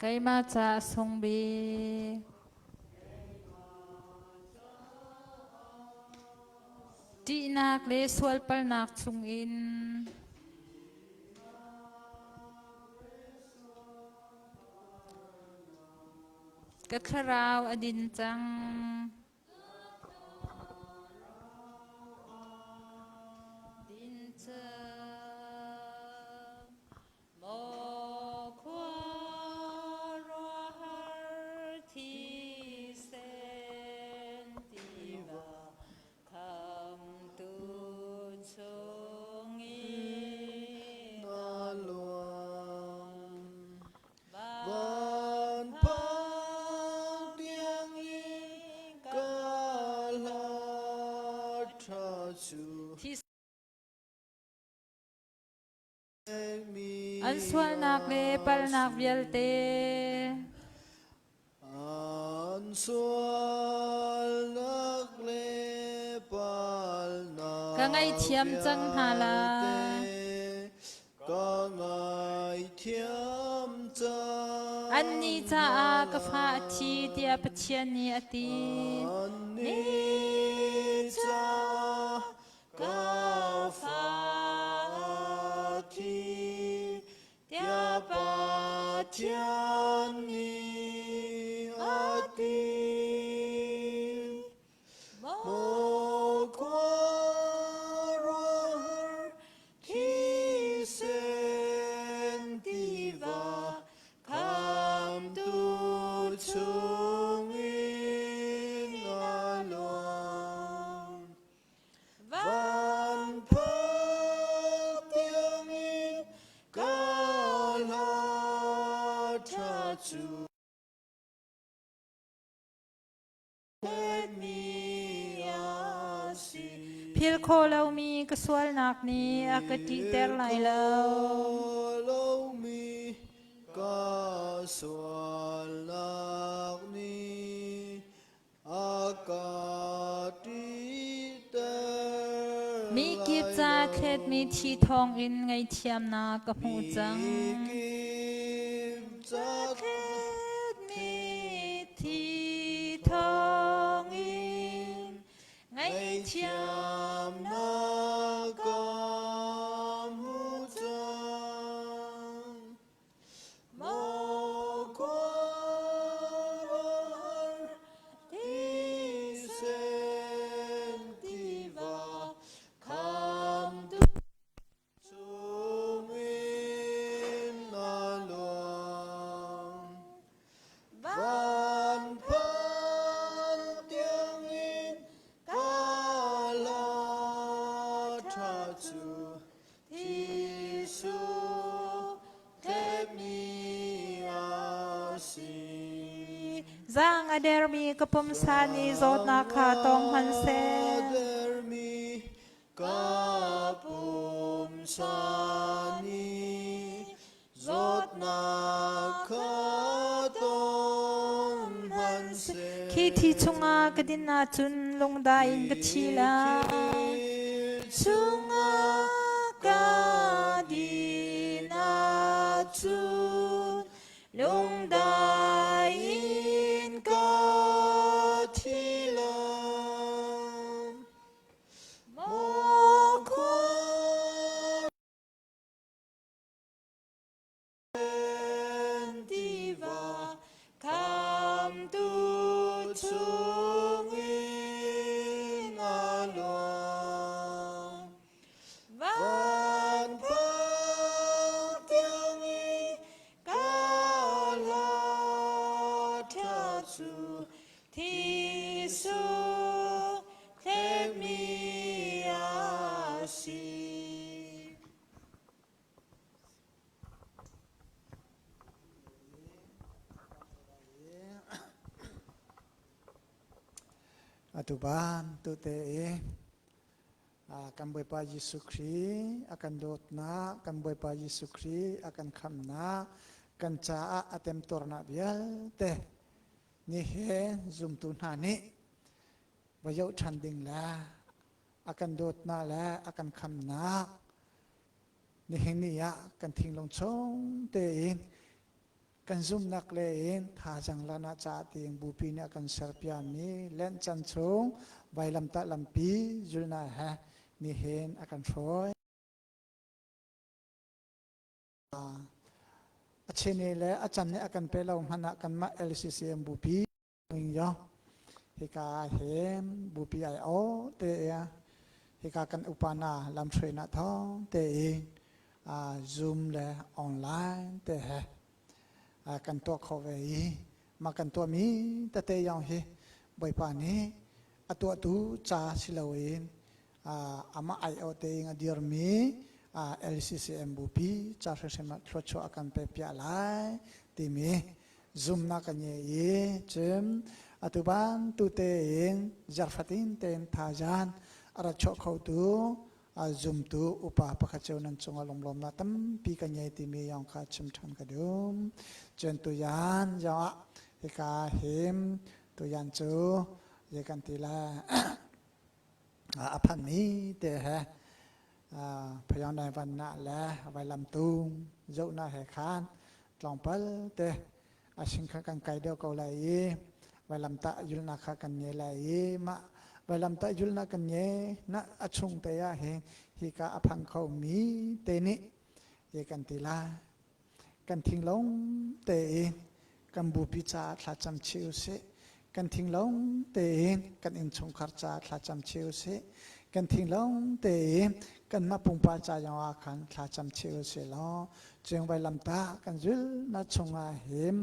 Keimah ca a sung bik. Ṭihnak le sualpalnak chungin ka thlarau a din cang. Din cang. Maw khuaruahhar thisen tiva khamtu chungin na luang. Van phak tiangin ka hla ṭha cu. An sualnak le palnak vialte. An sualnak le palnak Ka ngaihthiam cang hna lai. Ka ngaithiam cang Annih caah ka fa a thi tiah Pathian nih a ti. Annih caah Ka fa thi tiah Pathian nih a ti. Maw khuaruahhar thisen tiva Khamtu chungin a luang. Van phak tiangin ka hla ṭha cu pekmi a si. Philh khawh lomi ka sualnak nih a ka ṭihter lai lo. Lomi ka sualnak nih Mi kip ca thletmi thi thawngin ngaihthiamnak ka hmuh cang. Thletmi thi thawngin Ngaihthiamnak ka hmu cang. Maw khuaruahhar thisen tiva khamtu chungin na luang. Van phan tiangin ka la ṭha cu Jesuh thletmi a si. Zaang a dermi ka pumsa nih zawtnak kha tawng hmanhseh. Dermi ka pumsa nih zawtnak kha tawng hmanhseh. Khi thi chungah ka din ahcun lungdai in ka thi lai. Chungah ka din ahcun lungdai in ka thi lai. Maw khua tiva khamtu chungin a luang. Van phak tiangin ka hla ṭha cu Jesuh thletmi a si. Atu bantuk te i kan Bawipa Jesuh Khrih a kan dawtnak, kan Bawipa Jesuh Khrih a kan khamhnak, kan caah a temtuarnak vialte nihin zumtu hna nih va zoh ṭhan ding le a kan dawtnak le a kan khamnak nihin ni ah kan thinglung chung tein. Kan zumhnak le in thazang lana caah tiin bupi nih a kan serpiami Lent can chung vailamtah lampi zulna he nihin a kan hruai. A chene le a can nih a kan pe lo hmanh ah kanmah LCCM bupi yo hika ah hin bupi ai o te hika kan upa na lamhruainak thawng te in Zoom le online te he kan tuah kho ve i mah kan tuahmi tete yong hi Bawipa nih a tuahtu ca si loin amah aiawh tein a dirmi LCCM bupi ca hrimhrim ah thluachuah a kan pek piah lai timi zumnak kan ngei i cun atu bantu tein zarhfatin tein thazan a ra chuah khotu zumtu upa pakhat cio nan cungah lunglawmnak tampi kan ngei timi yong kha chim ṭhan ka duh. Cun tuyan zong ah hika him tuyan cu ye kan ti lai a phanmi te he phayang nai van na le vailamtung zohnak he khan tlawmpal te a sing kha kan kai deuh ko lai i vailamtah yulnak kha kan nge lai i mah vailamtah yulnak kan nge na a chung te ah hin hika a phang kho mi te nih ye kan ti lai Kan thinglung tein kan bupi caah thlacam chih usih. Kan thinglung tein kan innchungkhar caah thlacam chih usih. Kan thinglung tein kanmah pumpak ca zong ah khan thlacam chih usih law cung vailamtah kan zulnak chungah hin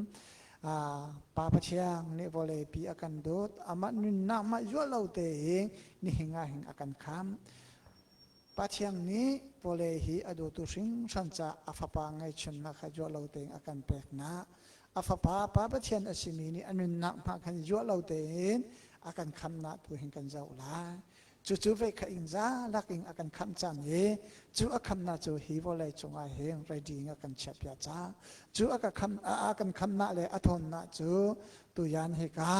Pa Pathian nih vawleipi a kan dawt amah nunnak mah zuah lo tein nihin ah hin a kan khamh. Pathian nih vawlei hi a dawtu hringhran caah a fapa ngaihchunnak kha zuah lo tein a kan peknak a fapa Pa Pathian a simi nih a nunnak hma khan zuah lo tein a kan khamnak tu hin kan zoh lai. Cucu ve kha in za lakin a kan khamh cang i cu a khamnak cu hi vawlei cungah hin ready in a kan chiahpiak cang. Cu a ka kham a kan khamnak le a thawnnak cu tuyan hika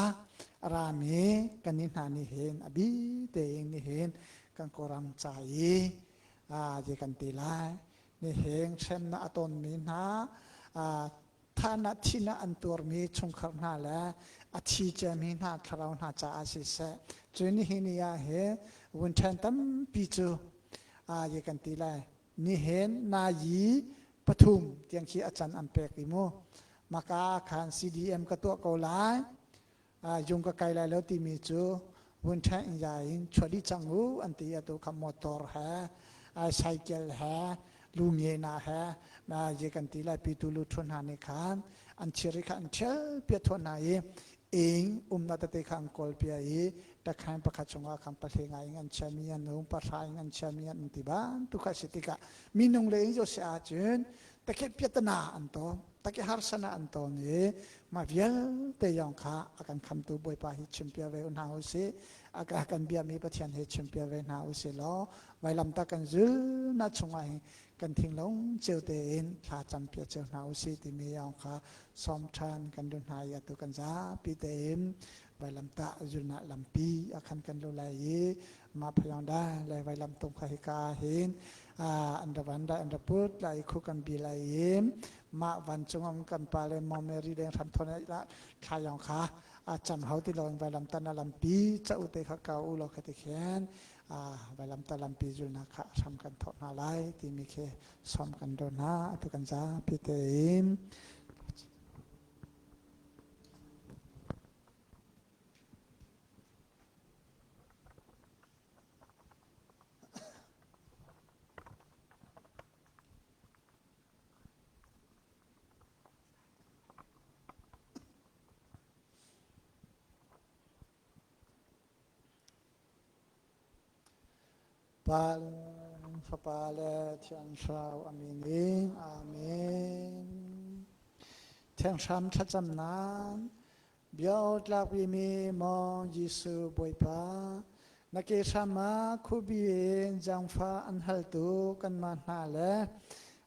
a rami kan ni hna nih hin a bi tein nihin kan kawlram ca i je kan ti lai nihin hremnak a tonmi hna thahnak thihnak an tuarmi chungkhar hna le a thi ciami hna thlarau hna caah siseh cu nihin ni ah hin vunṭhen tampi cu je kan ti lai nihin nayi pathum tiang khi a can an pek i mu maka khan CDM ka tuah ko lai jung ka kai lai lo timi cu vun ṭhen in ya in chuah dih cang u an ti atu kha motor he cycle he lu nge na he na ye kan ti lai pitu lu thun hna nih khan an thiri kha an ṭhial pia thon hna i ing umna tete kha an kawl pia i takhan pakhat chungah khan pahle ngai in an chiami an um pahra in an chiami an ti ban tu kha si tikah minung le in zo se ahcun takhe piatana an to take harsana an ton i mah vialte yong kha a kan khamtu Bawipa hi chimpia ve hna u sih a kan biami Pathian hi chimpia ve hna u sih law vailamta kan zul na chungah hin kan thinglung ceu tein thla campia ceu hna u sih timi yong kha sawm ṭhan kan duh hna i atu kan zapi tein vailamta zulnak lampi a khan kan lu lai i mah phayong da le vailam tung kha hika hin an ra van da an ra put lai khu kan bi lai i mah vancung um kan pa le mom Mary deng hram thon la thla yong kha a cham hau ti lo vailam tan lampi cha u te kha ka u lo kha ti khen a vailam ta lampi zulna kha hram kan thawh hna lai timi khi som kan do hna atu kan zapi tein Pa le Fapa le Thiang Thlarau a min in Amen. Thiang Hram thlacamnak Biatlak mi maw Jesuh Bawipa, na ke hram ah khubi in zaangfah an haltu kanmah hna le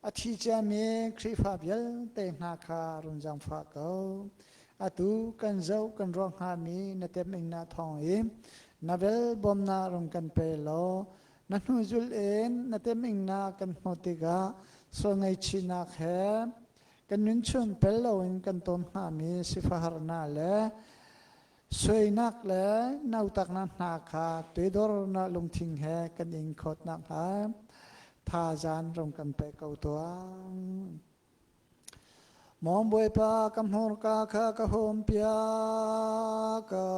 a thi ciami Khrihfa vialte hna kha run zaangfah ko. Atu kan zoh kan ruah hngami na temingnak thawng in na vel bawmnak rung kan pe law na hnuzul in na temingnak kan hmuh tikah sual ngaihchihnak he. Kan nun chung pel loin kan tawn hngami sifahharnak le suainak le nautaknak hna kha toidornak lungthin he kan in khawt nakhnga thazaang rung kan pe ko tuah. Maw Bawipa, ka hmurka kha ka humpiak ko.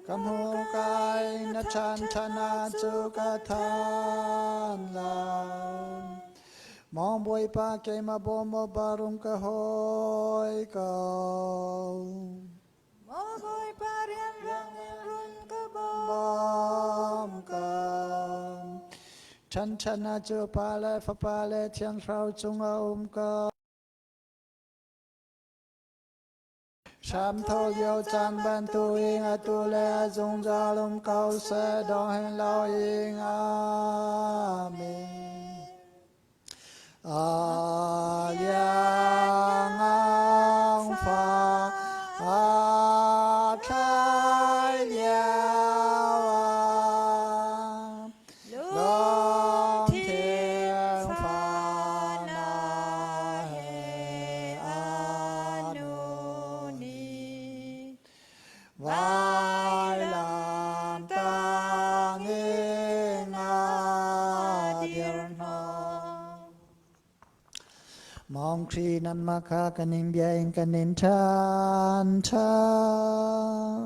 Ka hmurka in na chan ṭhan ah cu ka than lai. Maw Bawipa, keimah bawm maw barung ka hawi ko. Maw Bawipa, rianrang in run ka bawm. Bawm ko. Ṭhan ṭhan ah cu Pa le Fapa le Thiang Thlarau cung a um ko. Hramtho lio caan bantukin atu le a zungzal um ko seh, dong hin loin. Amen. A liang fa a thlai lio ah lungthin fahnak he a nu nih vailam tang in a dir hnawh. Mong Khrih nanmah kha kan in bia in kan in ṭhan ṭhan.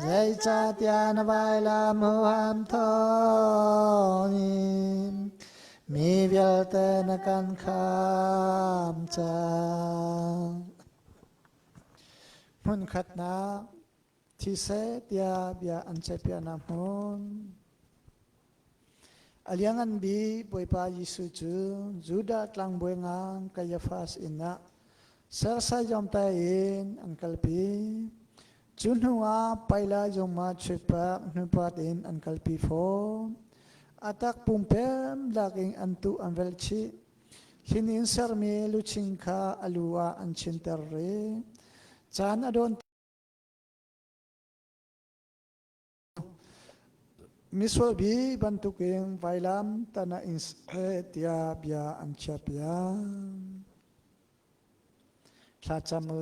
Zeicahtiah na vailam huham thawngin mi vialte na kan khamh cang. Hmunkhatnak thi seh tiah bia an ceihpiaknak hmun. A liangngan bik Bawipa Jesuh cu Judah tlangbawi ngan Kaiafas inn ah sersai zawmtai in an kalpi. Cu hnu ah Paila zungmah chuipak hnupat in an kalpi fawn. A tak pumpem lak in an tuh an velh chih. Hin in sermi luchin kha a lu ah an chinter rih. Caan a dawn Misual bi bantukin vailam tan ah in seh tiah bia an chiahpiak. Thlacam u.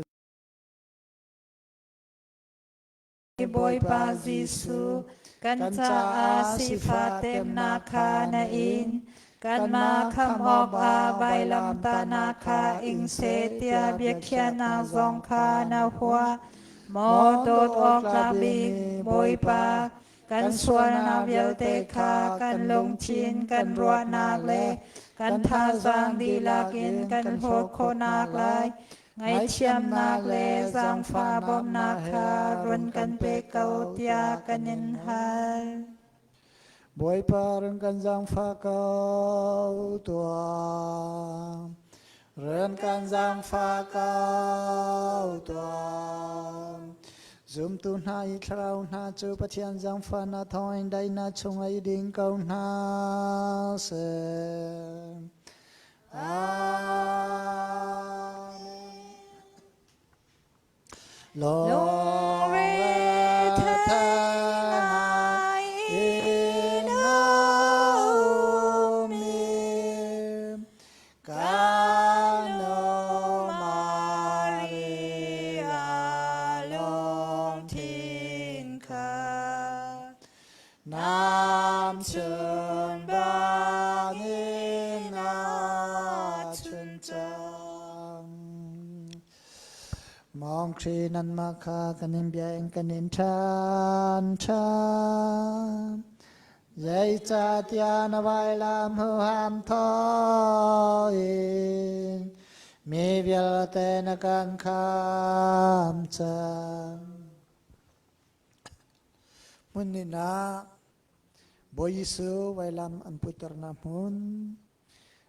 Bawipa Jesuh, kan caah sifah temnak kha na in. Kanmah khamh awkah vailamtahnak kha ing seh tiah biakhiahnak zong kha na huah. Maw dawt awk tlak bik Bawipa, kan sualnak vialte kha kan lungthin, kan ruahnak le kan thazaang dihlak in kan hlawt khawhnak lai Ngaihthiamnak le zaangfah bawmhnak kha run kan pe ko tiah kan in hal. Bawipa run kan zaangfah ko tuah. Run kan zaangfah ko tuah. Zumtu hna i thlarau hna cu Pathian zaangfahnak thawngin daihnak chungah i ding ko hna seh. Amen. Lungre thei ngai in a ummi kan nu Maria lungthin kha Nam chun bangin a chun cang. Mong Khrih nanmah kha kan in bia in kan in ṭhan ṭhan. Zeicahtiah na vailam huham thawngin mi vialte na kan khamh cang. Hmun inn ah Bawi Jesuh vailam an puternak hmun,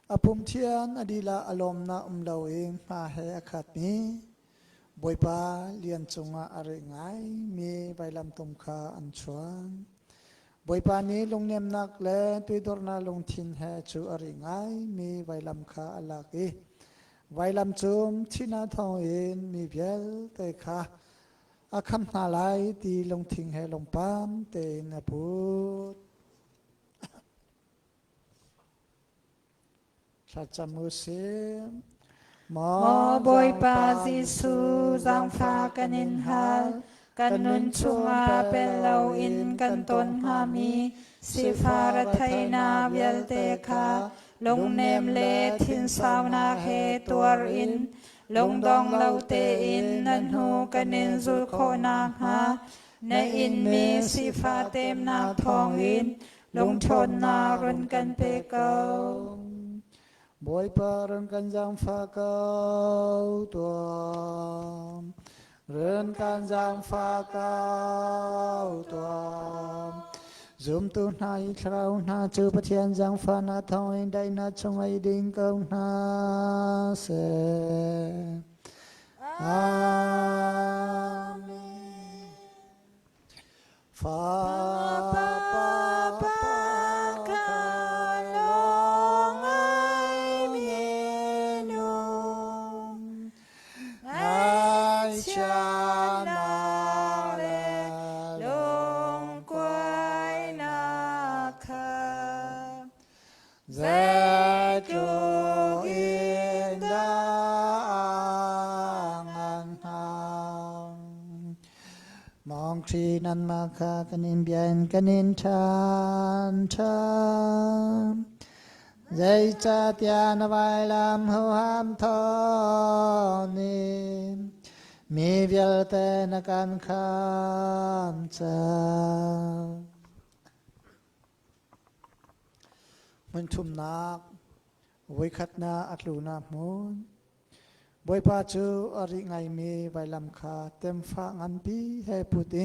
a pum thian a dilah a lawmnak um loin hma he a khatmi Bawipa lian cungah a reh ngaimi vailamtung kha an chuan. Bawipa nih lungnemnak le tuidornak lungthin he cu a rih ngaimi vailam kha a lak i vailam cung thihnak thawngin mi vialte kha a khamh hna lai ti lungthin he lungpam tein a put. Thlacam u sih. Maw Bawipa Jesuh, zaangfah kan in hal. Kan nun chungah pel loin kan ton hngami sifah retheihnak vialte kha lungnem le thinsaunak he tuar in lungdong lo tein na hnu kan in zulh khawh nakhnga na inmi sifah temnak thawngin lungṭhawnnak run kan pe ko. Bawipa run kan zaangfah ko tuah. Run kan zaangfah ko tuah. Zumtu hna i thlarau hna cu Pathian zaangfahnak thawngin daihnak chung ei ding ko hna seh. Amen. Fapa Pa lawng ai minung ngaihchiatnak le lungkuainak kha Zeitluk in dah ngan hnga. Mawngṭhi nanmah kha kan in bia in kan in ṭhan ṭhan. Zeicahtiah na vailam huham thawngin mi vialte na kan khamh cang. Hmun thumnak voikhatnak a tlunak hmun. Bawipa cu a ri ngaimi vailam kha temfah nganpi he put i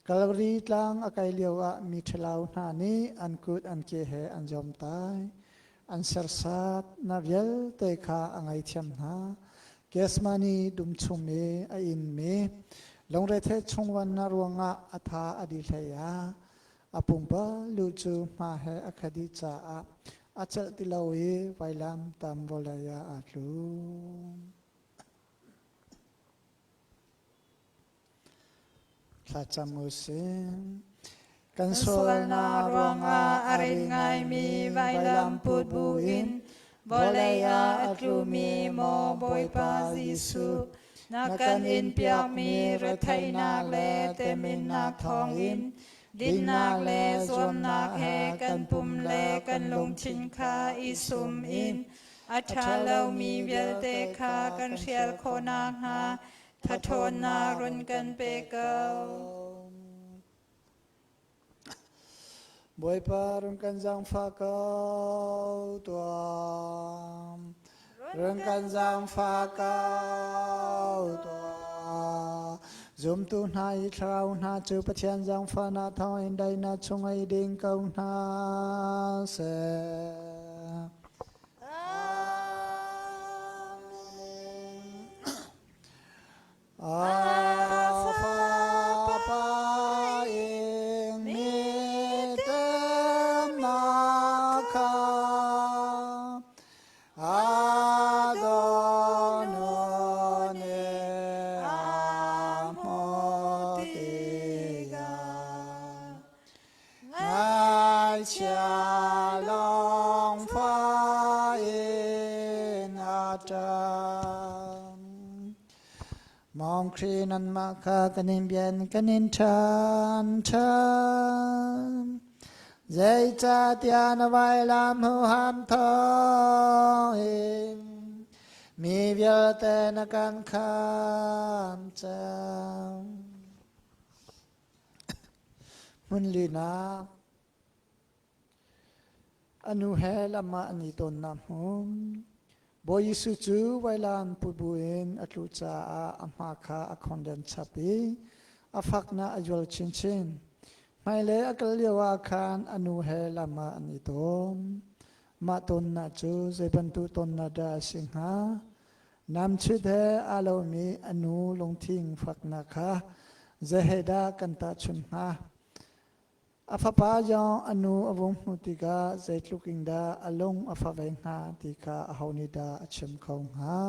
Kalvari tlang a kai lioah mi ṭhalo hna nih an kut an ke he an zawmtai. An sersat na vialte kha a ngaithiam hna. Gethsemane dum chung i a inmi lungrethei chungvannak ruangah a tha a dih hlei ah A pumpak lu cu hma he a khat dih caah a celh ti lo i vailam tam vawlei ah aa tlum. Thlacam u sih. Kan Kan sualnak ruangah a rit ngaimi vailam put buin vawlei ah a tlumi maw Bawipa Jesuh, na kan inpiakmi retheihnak le teminnak thawngin dinnak le zuamnak he kan pum le kan lungthin kha i sum in a ṭha lomi vialte kha kan hrial khawh nakhnga thathawnnak run kan pe ko. Bawipa run kan zaangfah ko tuah. Run kan zaangfah ko tuah. Zumtu hna i thlarau hna cu Pathian zaangfahnak thawngin daihnak chung ei ding ko hna seh. Amen. A fapa in mi temnak kha a dawnu nih a hmuh tikah Ngaichia lawngfah in a ṭam. Mawngkhri nanmah kha kan in bian kan in ṭhan ṭhan. Zeicahtiah na vailam huham thawngin mi vialte na kan khamh cang. Hmun linak a nu he lam ah an i tonnak hmun. Bawi Jesuh cu vailam pu buin a tlu caah a hma kha a khongden chap i a faknak a zual chinchin. Hmailei a kal lioah khan a nu he lam ah an i ton. Mah tonnak cu zei bantuk tonnak dah a si hnga? Namchit he aa lomi a nu lungthin faknak kha zei he dah kan tahchunh hnga? A fapa zong a nu a vung hmuh tikah zeitluk in dah a lung a fah ve hnga ti kha aho nih dah a chim kho hnga?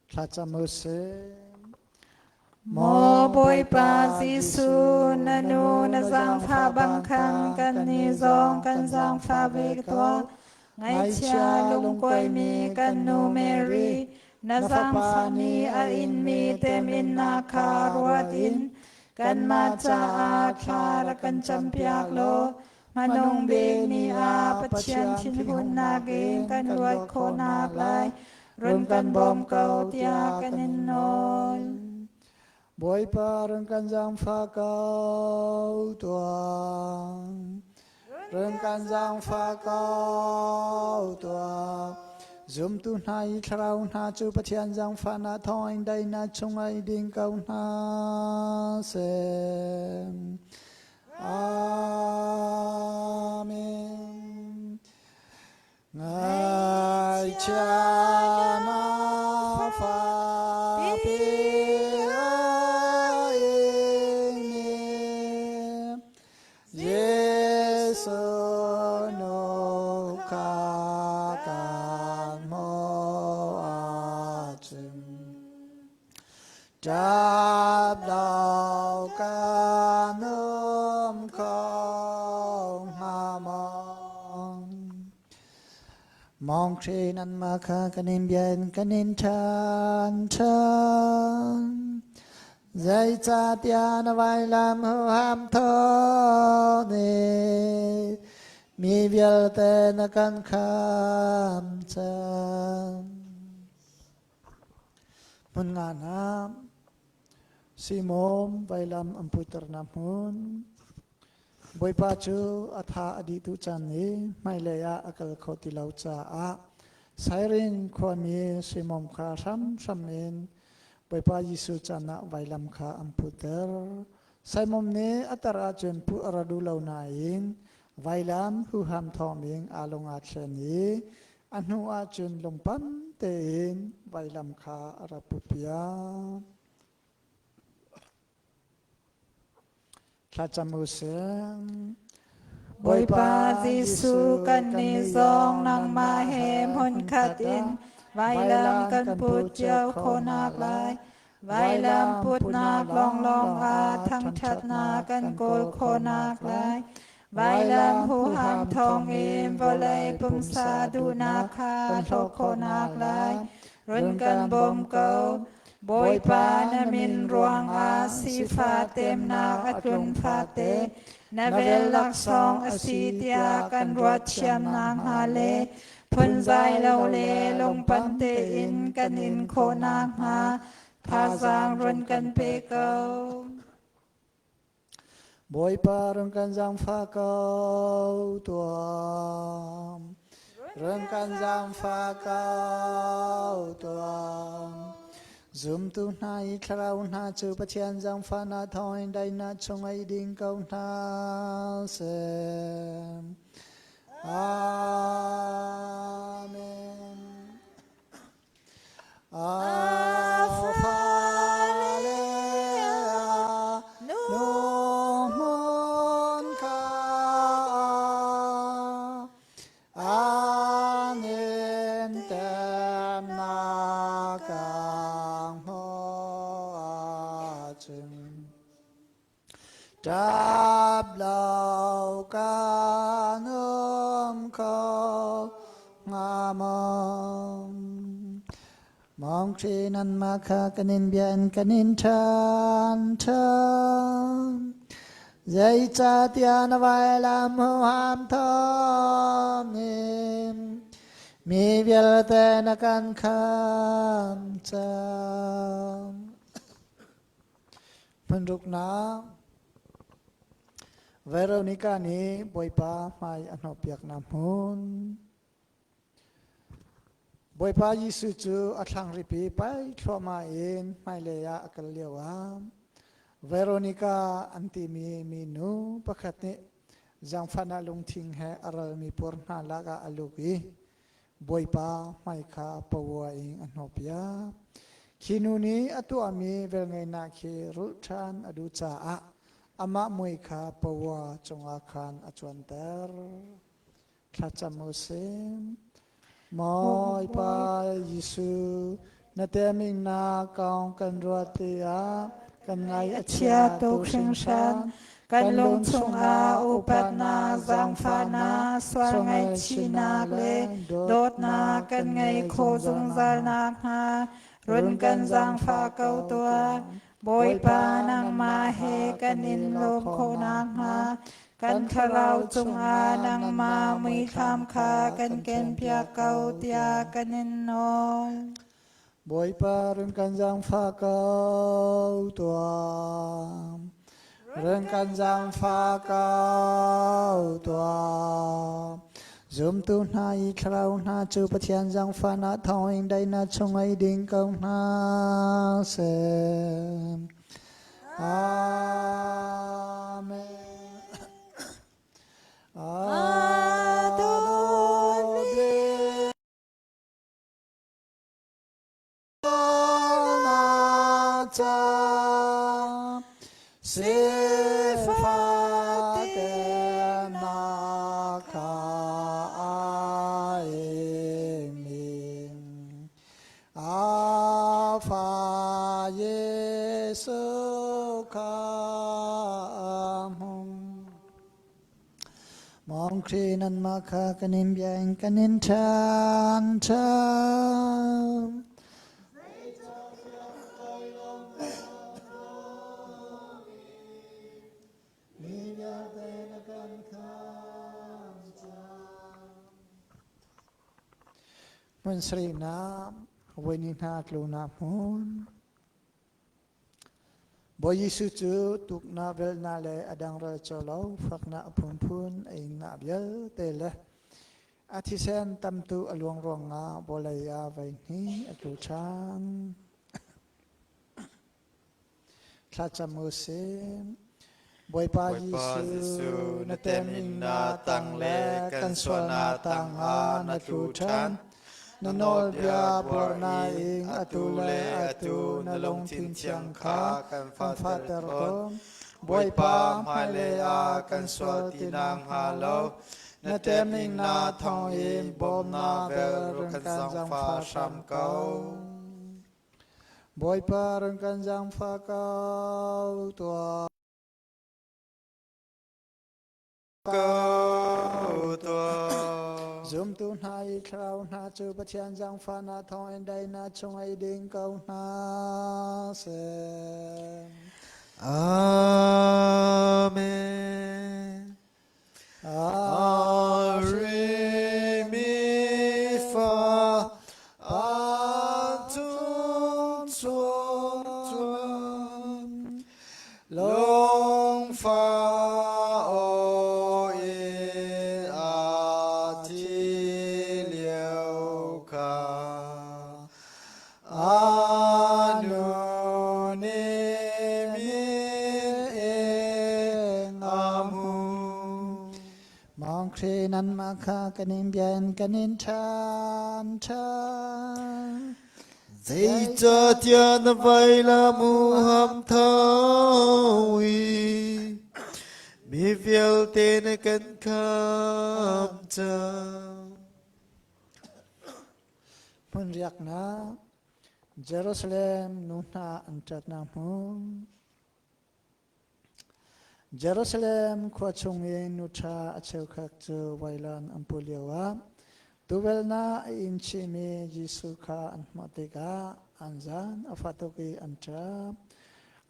Thlacam u sih. Maw Bawipa Jesuh, na nu na zaangfah bang khan kannih zong kan zaangfah ve tuah. Ngaihchia lungkuaimi kan nu Mary, na zaangfah nih a inmi teminnak kha ruat in kanmah caah thla rak kan campiak law hmanung bik ni ah Pathian thinhunnak in kan luat khawhnak lai run kan bawm ko tiah kan in nawl. Bawipa run kan zaangfah ko tuah. Run kan zaangfah ko tuah. Zumtu hna i thlarau hna cu Pathian zaangfahnak thawngin daihnak chungah i ding ko hna seh. Amen. Ngaihchia na fapi a ing Jesuh nu kha kan hmuh ahcun Ṭap lo kan um kho hnga maw? Mong Khrih nanmah kha kan in bia in kan in ṭhan ṭhan. Zeicahtiah na vailam huham thawng nih mi vialte na kan khamh cang. Hmun nga hna Simom vailam an puternak hmun Bawipa cu a tha a dih tu caan i hmailei ah a kal kho ti lo caah Sairin khuami Simom kha hramhram in Bawipa Jesuh can ah vailam kha an putter. Simon nih a tar ahcun pu a ra duh lo nain vailam huham thawngin aa lung aa thlen i A hnu ahcun lungpam tein vailam kha a rak putpiak. Thlacam u sih. Bawipa Jesuh kannih zong nangmah he hmunkhat in vailam kan put cio khawhnak lai. Vailam putnak lawnglawng ah thangṭhatnak kan kawl khawhnak lai. Vailam huham thawngin vawlei pumsa duhnak kha hlawt khawhnak lai run kan bawm ko. Bawipa na min ruangah sifah temnak a tlun fate na vel laksawng a si tiah kan ruat thiam nakhnga le phunzai lo le lungpan tein kan in khawh nakhnga thazaang run kan pe ko. Bawipa rung kan zaangfah ko tuah. Rung kan zaangfah ko tuah. Zumtu hna i thlarau hna cu Pathian zaangfahnak thawngin daihnak chung ei ding ko hna seh. Amen. Ṭap lo kan um kho hnga maw? Mawng ṭhi nanmah kha kan in bia in kan in ṭhan ṭhan. Zeicahtiah na vailam huham thawngin mi vialte na kan khamh cang. Hmunruknak Veronica nih Bawipa hmai a hnawhpiaknak hmun. Bawipa Jesuh cu a thlanghripi pai thluahmah in hmailei ah a kal lioah Veronica an timi minu pakhat nih zaangfahnak lungthin he a ralmi puar hna lakah a luk i Bawipa hmai kha pawua in a hnawhpiak. Khi nu nih a tuahmi velngeihnak khi rulh ṭhan a duh caah amah mui kha pawua cungah khan a cuanter. Thlacam u sih. Bawipa Jesuh, na temingnak kong kan ruat tiah Kan ngai a chia tuk hringhran. Kan lung chungah upatnak, zaangfahnak, sual ngaihchihnak le dawtnak kan ngei khawh zungzal nakhnga run kan zaangfah ko tuah. Bawipa, nangmah he kan in lawm khawh nakhnga kan thlarau cungah nangmah muithlam kha kan kenpiak ko tiah kan in nawl. Bawipa run kan zaangfah ko tuah. Run kan zaangfah ko tuah. Zumtu hna i thlarau hna cu Pathian zaangfahnak thawngin daihnak chung ei ding ko hna seh. Amen. Amen. Sifatenak kha ai min. A fa Jesuh kha hmung. Mong Khrih nanmah kha kan in bia in kan in ṭhan ṭhan. Mi vialte na kan khamh cang. Hmun sarihnak, voi ni hna tlunak hmun. Bawi Jesuh cu tuknak, velhnak le a dang ral cawlo faknak a phunphun a ingnak vialte le a thisen tamtu a luang ruangah vawlei ah voihnih a tlu ṭhan. Thlacam u sih. Bawipa Jesuh, na teminnak tang le kan sualnak tangah na tlu ṭhan. Na nawlbia buarnak in atu le atu na lungthin thiang kha kan fahter tawn. Bawipa, hmailei ah kan sual ti nakhnga lo, na teminnak thawngin bawmnak vel run kan zaangfah hram ko. Bawipa run kan zaangfah ko tuah. Ko tuah. Zumtu hna i thlarau hna cu Pathian zaangfahnak thawngin daihnak chung ei ding ko hna seh. Amen. A re mi fa a tung chuang chuan lung fa o in a thi lio kha a nu nih min in a hmu. Mong Khrih nanmah kha kan in bia in kan in ṭhan ṭhan. Zeicahtiah na vailam huham thawi mi vialte na kan khamh cang. Hmun riaknak Jerusalem nu hna an ṭatnak hmun. Jerusalem khua chung i nu ṭha a cheukhat cu vailan an pu lioah tuvelnak a inn chihmi Jesuh kha an hmuh tikah an zan a fah tuk i an ṭap.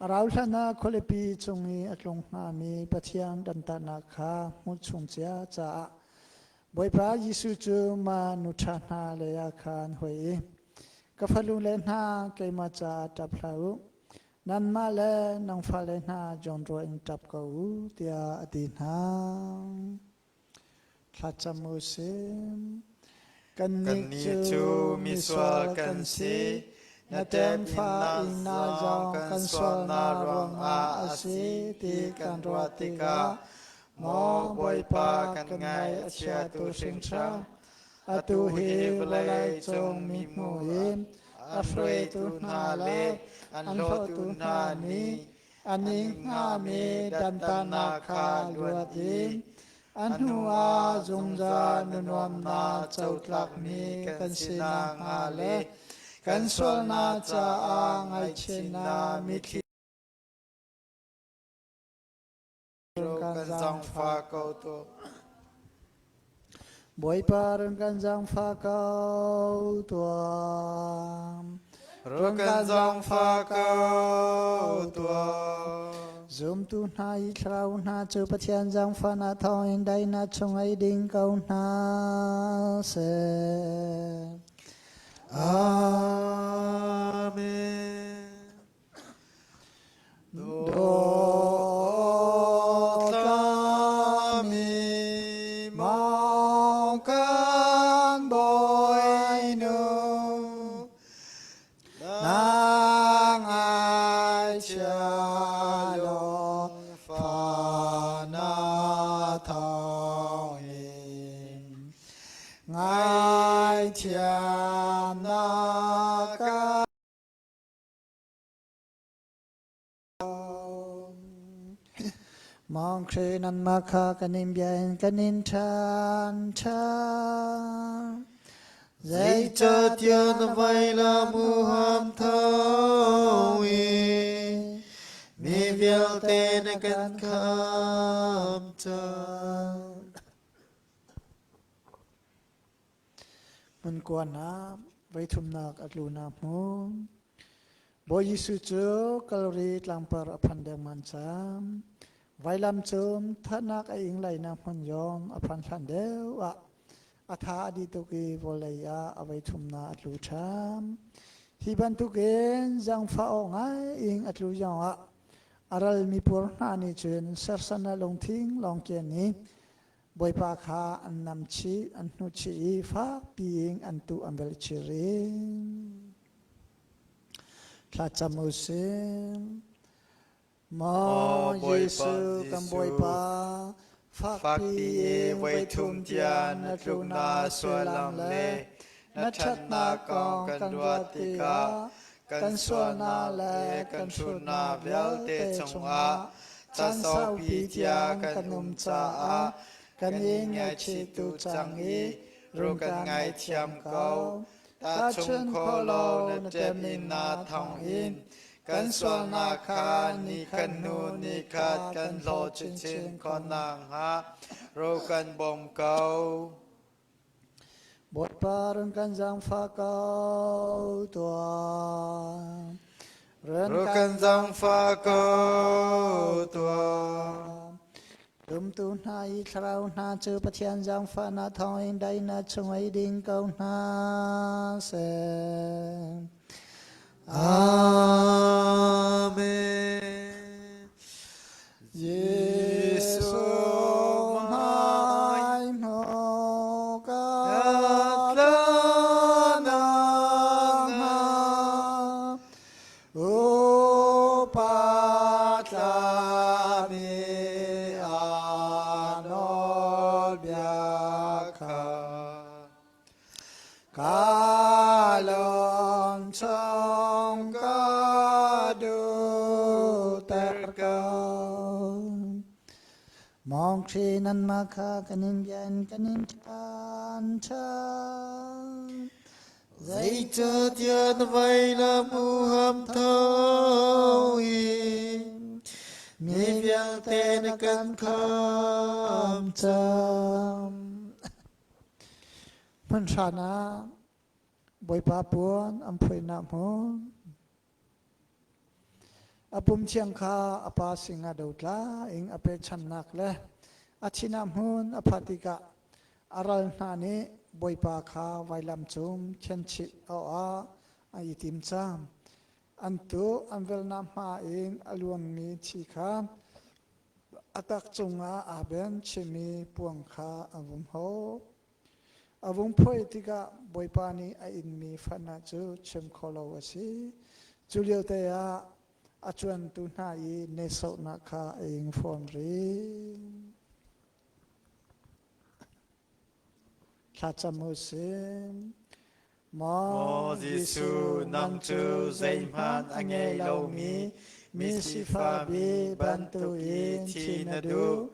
A rauhhlan ah khualipi cung i a tlung hngami Pathian dantatnak kha hmuh chung cia caah Bawipa Jesuh cu mah nu ṭha hna lei ah khan hoi i, Ka fanu le hna, keimah caah ṭap hlah u. Nanmah le nang fale hna zawnruah in ṭap ko u, tiah a ti hna. Thlacam u sih. Kannih cu misual kan si, na temfa innak zong kan sualnak ruangah a si ti kan ruah tikah Maw Bawipa kan ngaih a chiatu hringhran, atu hi vawlei cung mi hmu in a hruaitu hna le an hlawtu hna nih a ning hngami dantatnak kha luat in a hnu ah zungzal nunuamnak cotlakmi kan si nakhnga le kan sualnak caah ngaihchihnak mitthli. kan zaangfah ko tuah. Bawipa run kan zaangfah ko tuah. Run kan zaangfah ko tuah. Zumtu hna i thlarau hna cu Pathian zaangfahnak thawngin daihnak chung ei ding ko hna seh. Amen. Dawtlami mong kan Bawinu, na ngaihchia lungfahnak thawngin ngaithiamnak ka Mong Khrih nanmah kha kan in bia in kan in ṭhan ṭhan. Zeicahtiah na vailam huham thawngin mi vialte na kan khamh cang. Hmunkua hna voithumnak a tlunak hmun. Bawi Jesuh cu Kalvari tlangpar a phan dengmang cang. Vailam cung thatnak a ing lainak hmun zong a phan hlan deuh ah a tha a dih tuk i vawlei ah a voithumnak a tlu ṭhan. Hi bantukin zaangfah awk ngai in a tlu zong ah a ral mipur hna nih cun sersan a lungthin lawng kian i Bawipa kha an nam chih, an hnuhchih i fakpi in an tuh an velchir i thlacam u sih. Maw Jesuh kan Bawipa, fakpi in voithum tiang na tluknak suallam le na ṭhatnak kong kan ruah tikah kan sualnak le kan hrutnak vialte cungah caan saupi tiang kan um caah kan i ngaihchihtu cang i ru kan ngaithiam ko. Tahchun kho lo na ṭem-innak thawngin kan sualnak kha ni khat hnu ni khat kan hlaw chinchin khawh nakhnga ro kan bawm ko. Bawipa run kan zaangfah ko tuah. Run kan zaangfah ko tuah. Dumtu hna i thlarau hna cu Pathian zaangfahnak thawngin daihnak chung ei ding ko hna seh. Amen. Jesuh hmai hmuh ka Upa tlami a nawlbia kha Ka lung chung ka duhter ko. Mawngṭhi nanmah kha kan in bia in kan in ṭhan ṭhan. Zeicahtiah na vailam huham thawngin mi vialte na kan khamh cang. Hmun hran ah Bawipa puan an phoihnak hmun. A pum thiang kha a pa singah dotla in a pechannak le a thinah hmun a phat tikah a ral hna nih Bawipa kha vailam cung khenchih awkah an i tim cang. An tu an velnak hma in a luangmi thi kha A tak cungah aa ben chimi puang kha a vung hawp. A vung phoih tikah Bawipa nih a inmi fahnak cu chim kho lo a si. Cu lio te ah a cuantu hna i nehsawhnak kha a ing fawn rih. Thlacam u sih. Maw Jesuh, nang cu zeihmanh a ngei lomi misifami bantukin thi na duh.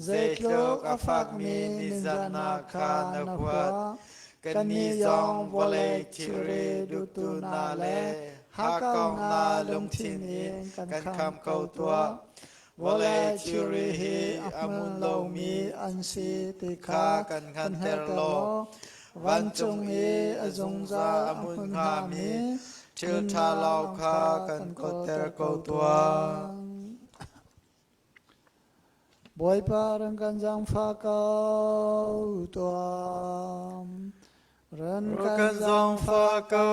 Zeitluk a fakmi nizannak kha na huat. Kannih zong vawlei thilri duhtu hna le hakkauhnak lungthin in kan khamh ko tuah. Vawlei thilri hi a hmun lomi an si ti kha kan hngalhter law vancung i a zungzal a hmun hngami thil ṭha lo kha kan kawtter ko tuah. Bawipa ran kan zaangfah ko tuah. Ran kan zaangfah ko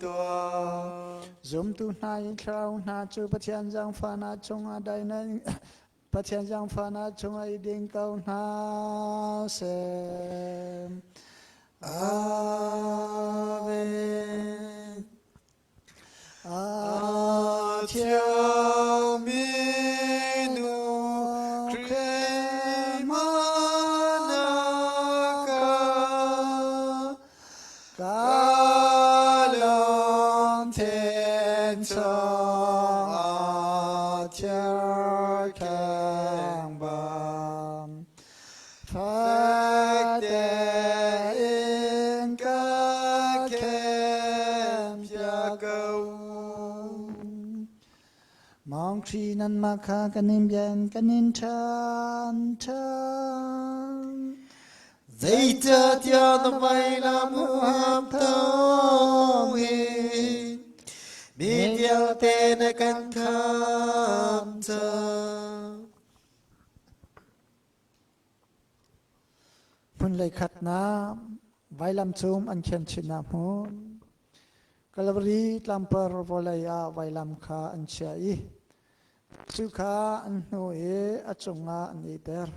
tuah. Zumtu hna i thlarau hna cu Pathian zaangfahnak chungah dainak Pathian zaangfahnak chungah i ding ko hna seh. Amen. A thiangmi nu Khrihmanaka ka lungthin chungah thirkheng bang Fek tein ka khenpiak ko. Mawngṭhi nanmah kha kan in bian kan in ṭhan ṭhan. Zeicahtiah na vailam huham thawngin mi vialte na kan khamh cang. Hmun leikhatnak vailam cung an khenchinnak hmun Kalvari tlampar vawlei ah vailam kha an chiah i cu kha an hnu i a cungah an ihter.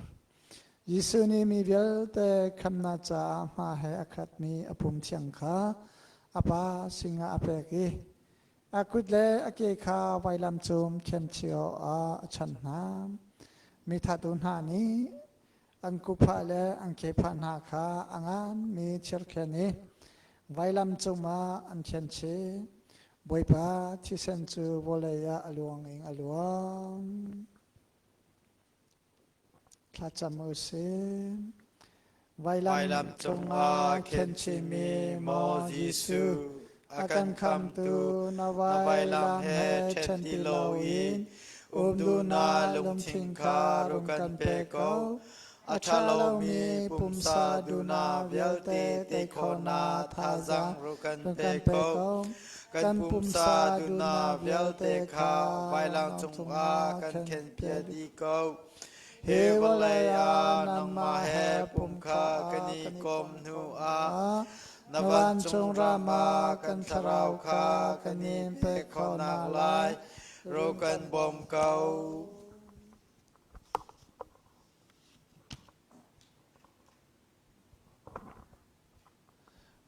Jesuh nih mi vialte khamnak caah hma he a khatmi a pum thiang kha a Pa sinah a pek i A kut le a ke kha vailam cung khenchio ah a chanh hna. Mi thattu hna nih an kuphah le an kephah hna kha a nganmi thirkhen i vailam cungah an khenchih. Bawipa thisen cu vawlei ah a luang in a luang. Thlacam u sih. Vailam cungah khenchimi maw Jesuh, a kan khamtu na vailam he ṭhen ti loin um duhnak lungthin kha rung kan pe ko. A ṭha lomi pumsa duhnak vialte tei khawhnak thazaang rung kan pe ko. Kan pumsa duhnak vialte kha vailam cungah kan khenpiak dih ko. Hi vawlei ah nangmah he pum kha kan i kom hnu ah na vancung ram ah kan thlarau kha kan in pek khawhnak lai ro kan bawm ko.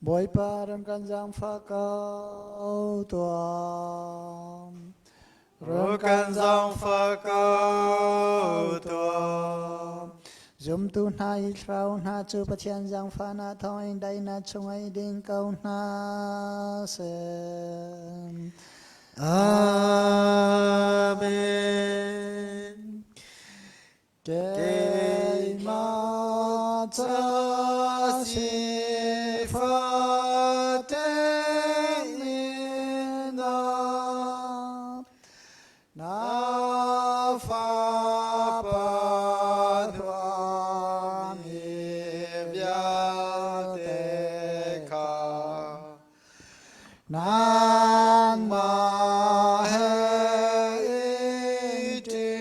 Bawipa ram kan zaangfah ko tuah. Ram kan zaangfah ko tuah. Zumtu hna i thlarau hna cu Pathian zaangfahnak thawngin daihnak chungah i ding ko hna seh. Amen. Keimah ca sifah tein na fapa nuami vialte kha Nangmah he i ṭi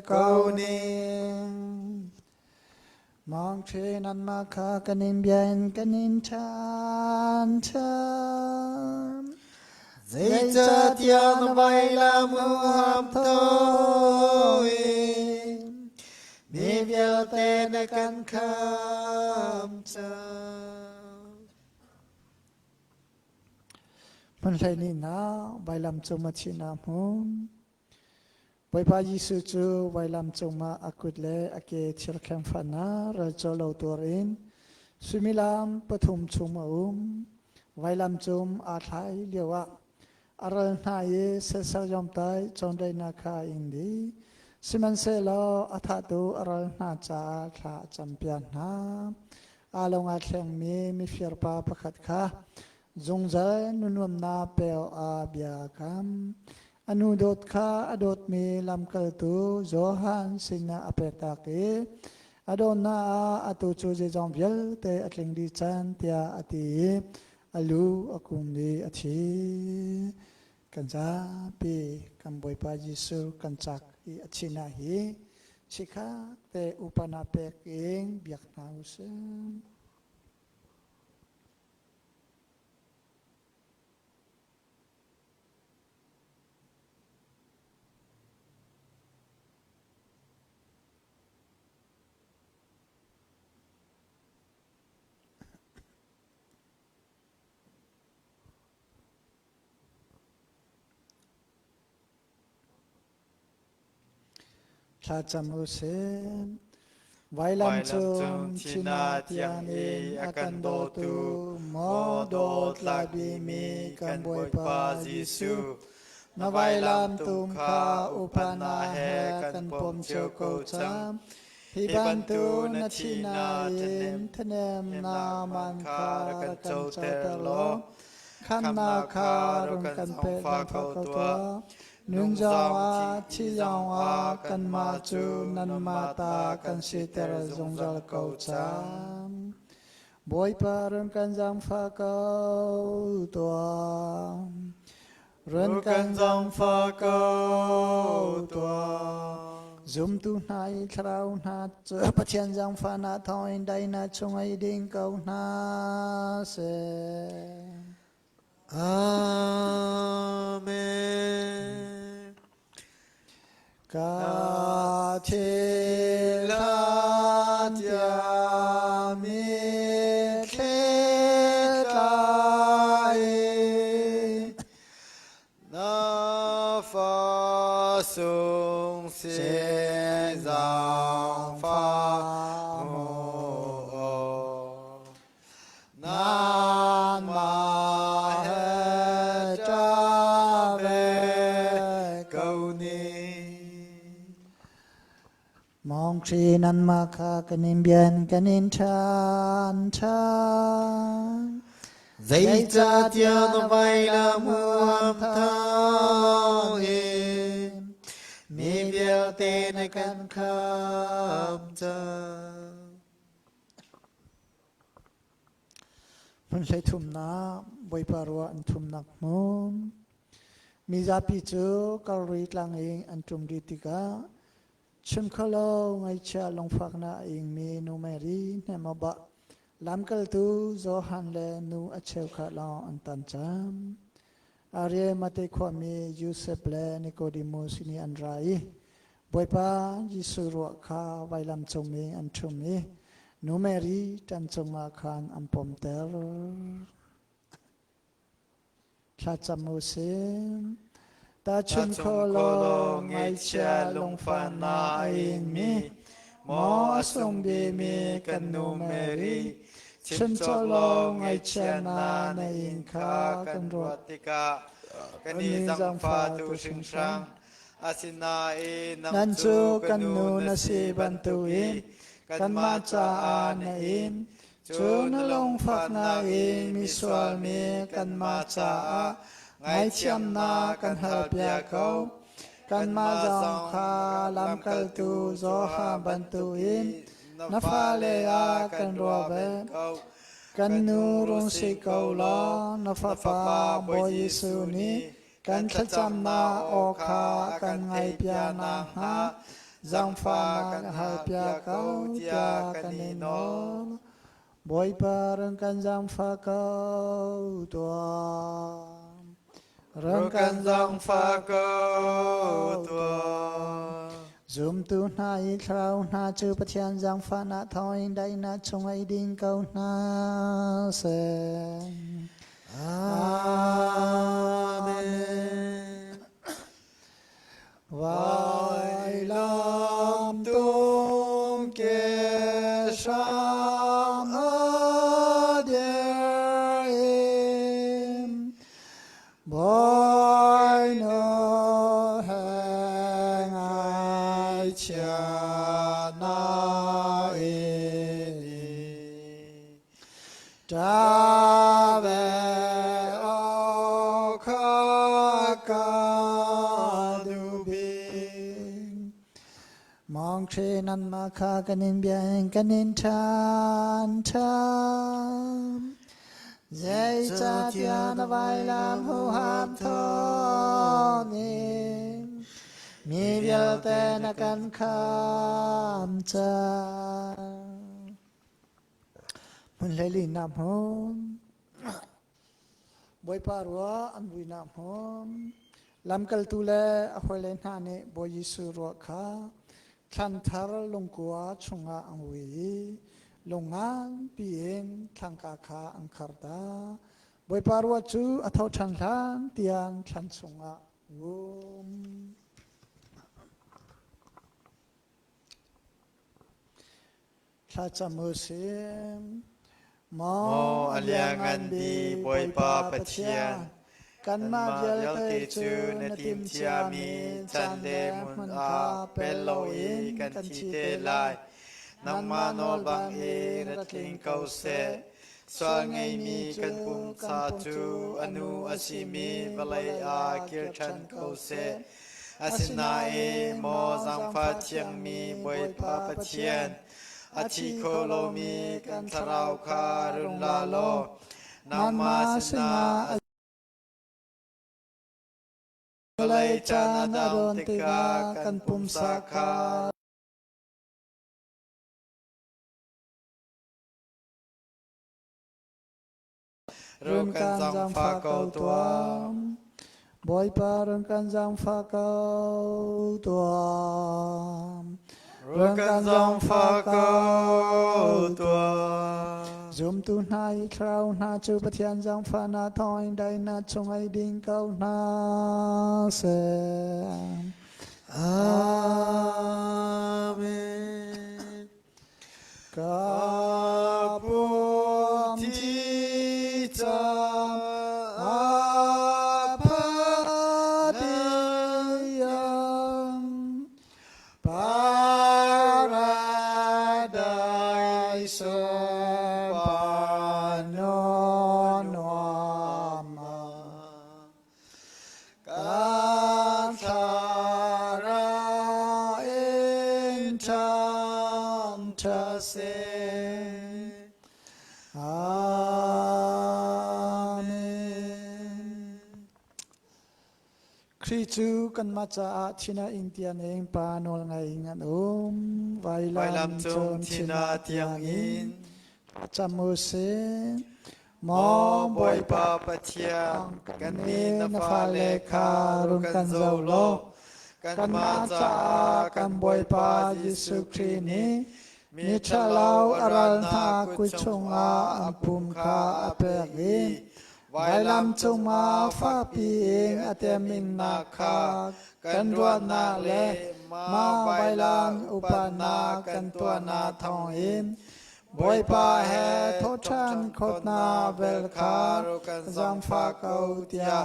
ko ning. Mawngṭhi nanmah kha kan in bia in kan in ṭhan ṭhan. Zeicahtiah na vailam huham thawngin mi vialte na kan khamh cang. Hmunhlei nih na vailam cung a thihnak hmun. Bawipa Jesuh cu vailam cungah a kut le a ke thirkheng fahnak ralcaw lo tuar in suimilam pathum chung a um. Vailam cung aa thlai lioah a ral hna i setsar yomtai cawndaihnak kha a ing dih. Sihmanhsehlaw a thahtu a ral hna caah thla a campiak hna. Aa lung aa thlengmi mifirpa pakhat kha zungzal nunuamnak pe awkah bia a kam. A nu dawt kha a dawtmi lamkaltu Johan sinah a pektak i a dawtnak ah atu cu zeizong vialte a tling dih cang tiah a ti i a lu a kum i a thi. Kan zapi kan Bawipa Jesuh kan cak i a thihnak hi chikkhat te upana pek in biak hna u sih. Thlacam u sih. Vailam cung thina tiang in a kan dawtu maw dawt bimi kan Bawipa Jesuh, na vailam tum kha upana he kan pom cio ko cang. Hi bantu na thihnak in thanemnak man kha rak kan coter law, khamnak kha rung kan pe ko tuah. Nun zongah thi zongah kanmah cu nanmah ta kan siter zungzal ko cang. Bawipa run kan zaangfah ko tuah. Run kan zaangfah ko tuah. Zumtu hna i thlarau hna cu Pathian zaangfahnak thawngin daihnak chung i ding ko hna seh. Amen. Ka thil tiah mitthli tla in Na fa sung si zaangfah mu. Nangmah he ṭa ve ko ni. Mawngṭi nanmah kha kan in bian kan in ṭhan ṭhan. Zeicahtiah na vailam huam thawngin mi vialte na kan khamh cang. Hmun hleithumnak Bawipa ruah an thumnak hmun. Mizapi cu Kalri tlang in an ṭum dih tikah chim kholo ngaihchia lungfaknak a ingmi nu Mary hnemawbah lamkaltu Johan le nu a cheukhat lawng an tan cang. Arimathea khuami Josef le Nicodemus nih an ra i Bawipa Jesuh ruah kha vailam cung i an ṭhum i nu Mary ṭan cungah khan an pomter. Thlacam u sih. Tachun kholo ngaihchia lungfahnak a ingmi maw a sungbimi kan nu Mary, chim cawk lo ngaihchiatnak na ing kha kan ruat tikah kan i zaangfah tu hringhran. Asinain Nan cu kan nu na si bantukin kanmah caah na in, cu na lungfaknak i misual mi kanmah caah ngaithiamnak kan halpiak ko. Kanmah zong kha lamkaltu Johan bantukin na fale ah kan ruah ve. Kan nu rung si ko law, na Fapa Bawi Jesuh nih kan thlacamnak aw kha kan ngaihpiak nakhnga zaangfahnak halpiak ko tiah kan i nawl. Bawipa run kan zaangfah ko tuah. Run kan zaangfah ko tuah. Zumtu hna i thlarau hna cu Pathian zaangfahnak thawngin daihnak chungah i ding ko hna seh. Amen. Vailam tung ke hram a der in Bawinu he ngaihchia na in Ṭa ve awk kha kan. Khrih nanmah kha kan in bia in kan in ṭhan ṭhan. Zeicahtiah na vailam huham thawngin mi vialte na kan khamh cang. Hmun hleili na hmun. Bawipa rua an vuinak hmun. Lamkaltu le a hawile hna nih Bawi Jesuh ruah kha thlan thar lungkua chungah an vui i lung nganpi in thlangka kha an khar ta. Bawipa ruah cu a tho ṭhan hlan tiang thlan chungah um. Thlacam u sih. Maw a lianngan bik Bawipa Pathian, kanmah vialte cu na timhciami can le hmun ah pel loin kan thi te lai. Nangmah nawl bangin ra tling ko seh. Sual ngeimi kan pumsa cu a nu a simi vawlei ah kir ṭhan ko seh. Asinain maw zaangfah thiangmi Bawipa Pathian, a thi kho lomi kan thlarau kha run la law nangmah sinah vawlei caan a dam tikah kan pumsa kha Run kan zaangfah ko tuah. Bawipa run kan zaangfah ko tuah. Run kan zaangfah ko tuah. Zumtu hna i thlarau hna cu Pathian zaangfahnak thawngin daihnak chung ei ding ko hna seh. Amen. Ka pum thi cang a phatiang Paradise panorama Ka thlarau in ṭhan ṭha seh. Amen. Khrih cu kanmah caah thina ing tiangin Pa nawl ngai in an um. Vailam cung thina tiangin cam u sih. Maw Bawipa Pathian, kannih na fale kha run kan zoh law, kanmah caah kan Bawipa Jesuh Khrih nih mi ṭhalo a ral hna kut chungah an pum kha a pek i vailam cungah fakpi in a teminnak kha kan ruahnak le mah vailam upatnak kan tuahnak thawngin Bawipa he thawhṭhan khawtnak vel kha zaangfah ko tiah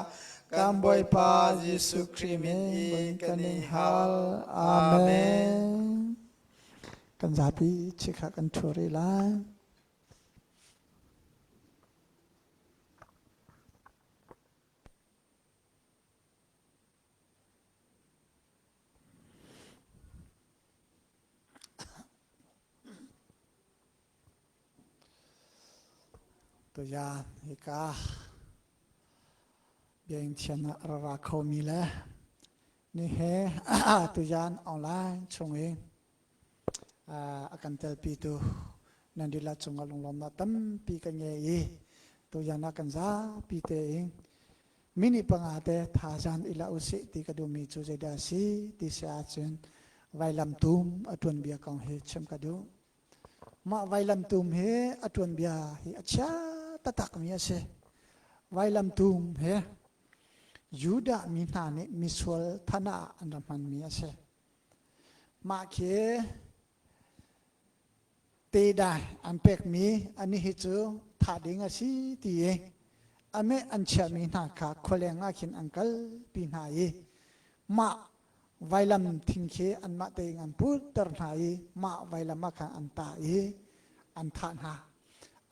kan Bawipa Jesuh Khrih min kan in hal. Amen. Kan zapi chikkhat kan ṭhu rih lai. Tuyan hika biakinn thian ah ra ra khomi le ni he tuyan online chung i a kan telpitu nan dihlak cungah lunglawmnak tampi kan ngei i tuyan ah kan zapi tein minute panga te thazaang i la usih ti ka duhmi cu zeidah a si ti si ahcun vailamtum a tuanbia kong hi chim ka duh. Mah vailamtum hi a tuanbia hi a chia taktakmi a si. Vailamtum hi Judah mi hna nih misual than ah an rak hmanmi a si. Mah khi Tedai an pekmi ani hi cu thah ding a si ti i a meh an chiahmi hna kha khualeng ah khin an kalpi hna i mah vailam thing khi anmah tein an putter hna i mah vailam ah khan an tah i an thah hna.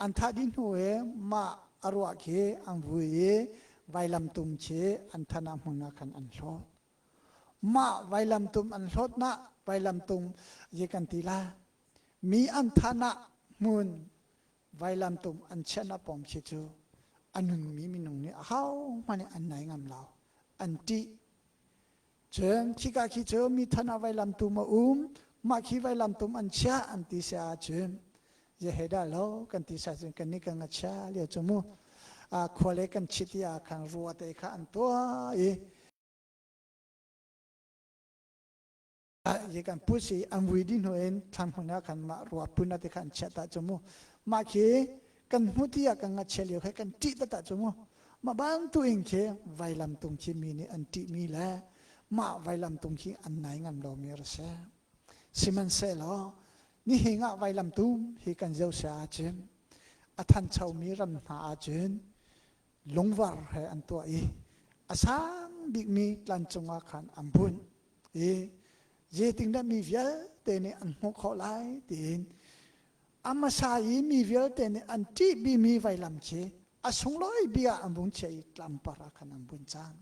An thah dih hnu i mah a ruah khi an vui i vailam tum khi an than ah hmun ah khan an hlawt. Mah vailamtum an hlawtnak vailamtung ye kan ti la. Mi an thahnak hmun vailamtum an chiahnak pawng khi cu a nunmi minung nih ahohmanh nih an nai ngam lo. An ṭih. Cun khika khi cu mi than ah vailamtum a um, mah khi vailamtum an chiah an ti si ahcun ye dah lo kan ti sa cun kan nih kan ngachia lio cu mu khua le kan chit i ah khan rua te kha an tuah i ye kan pus i an vui dih hnu in thlan hmun ah khan mah rua pun te kha an chiah ta cu mu. Mah khi kan hmu ti ah kan ngachia lio kha kan ṭih ta cu mu. Mah bantuk in khi vailam tung khi mi nih an ṭihmi le mah vailam tung khi an nai ngam lomi a si. Sihmanhsehlaw nihin ah vailam tum hi kan zoh sia ahcun a thanchomi ram hna ahcun lungvar he an tuah i a sang bikmi tlancung ah khan an bunh i zeitindah mi vialte nih an hmuh khawh lai tiin a hmasa i mi vialte nih an ṭihbimi vailam khi a sunglawi bia an vung chiah i tlampar ah khan an vun cang.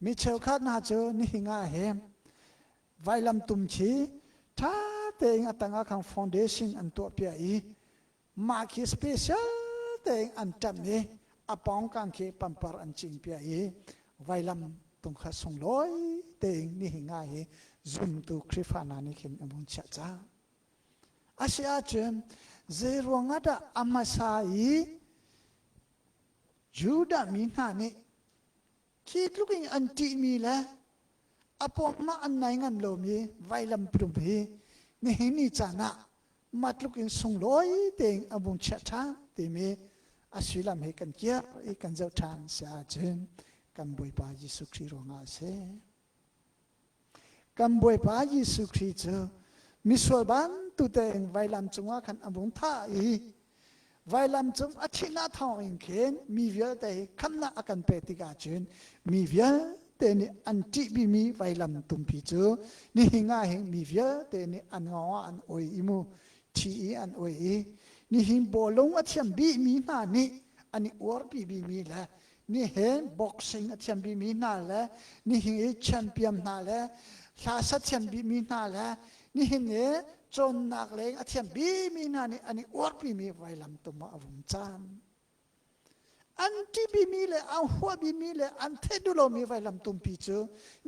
Mi cheukhat hna cu nihin ah hin vailam tum khi ṭha tein a tangah khan foundation an tuahpiak i mah khi special tein an ṭamh i a pawngkam khi pampar an cinpiak i vailam tung kha sunglawi tein nihin ah hi zumtu Khrihfa hna nih khin an vung chiah cang. A si ahcun zei ruangah dah a hmasa i Judah mi hna nih khi tluk in an ṭihmi le a pawngmah an nai ngam lomi vailam tum hi nihin ni caan ah mah tluk in sunglawi tein a vung chiah ṭhan timi a sullam he kan kiar i kan zoh ṭhan si ahcun kan Bawipa Jesuh Khrih ruangah a si. Kan Bawipa Jesuh Khrih cu misual bantu tein vailam cungah khan a vung thah i vailam cung a thihnak thawngin khin mi vialte hi khamnak a kan pek tikah cun mi vialte nih an ṭihbimi vailam tumpi cu nihin ah hin mi vialte nih an ngawng ah an oi i mu thi i an oi i nihin bawlung a thiam bikmi hna nih an i uarpi bimi le nihin boxing a thiam bimi hna le nihin i champion hna le hla sa thiam bimi hna le nihin i cawnnak leng a thiam bimi hna nih an i uarpimi vailam tum ah a vung cang. An ṭihbimi le an huahbimi le an theih duh lomi vailam tumpi cu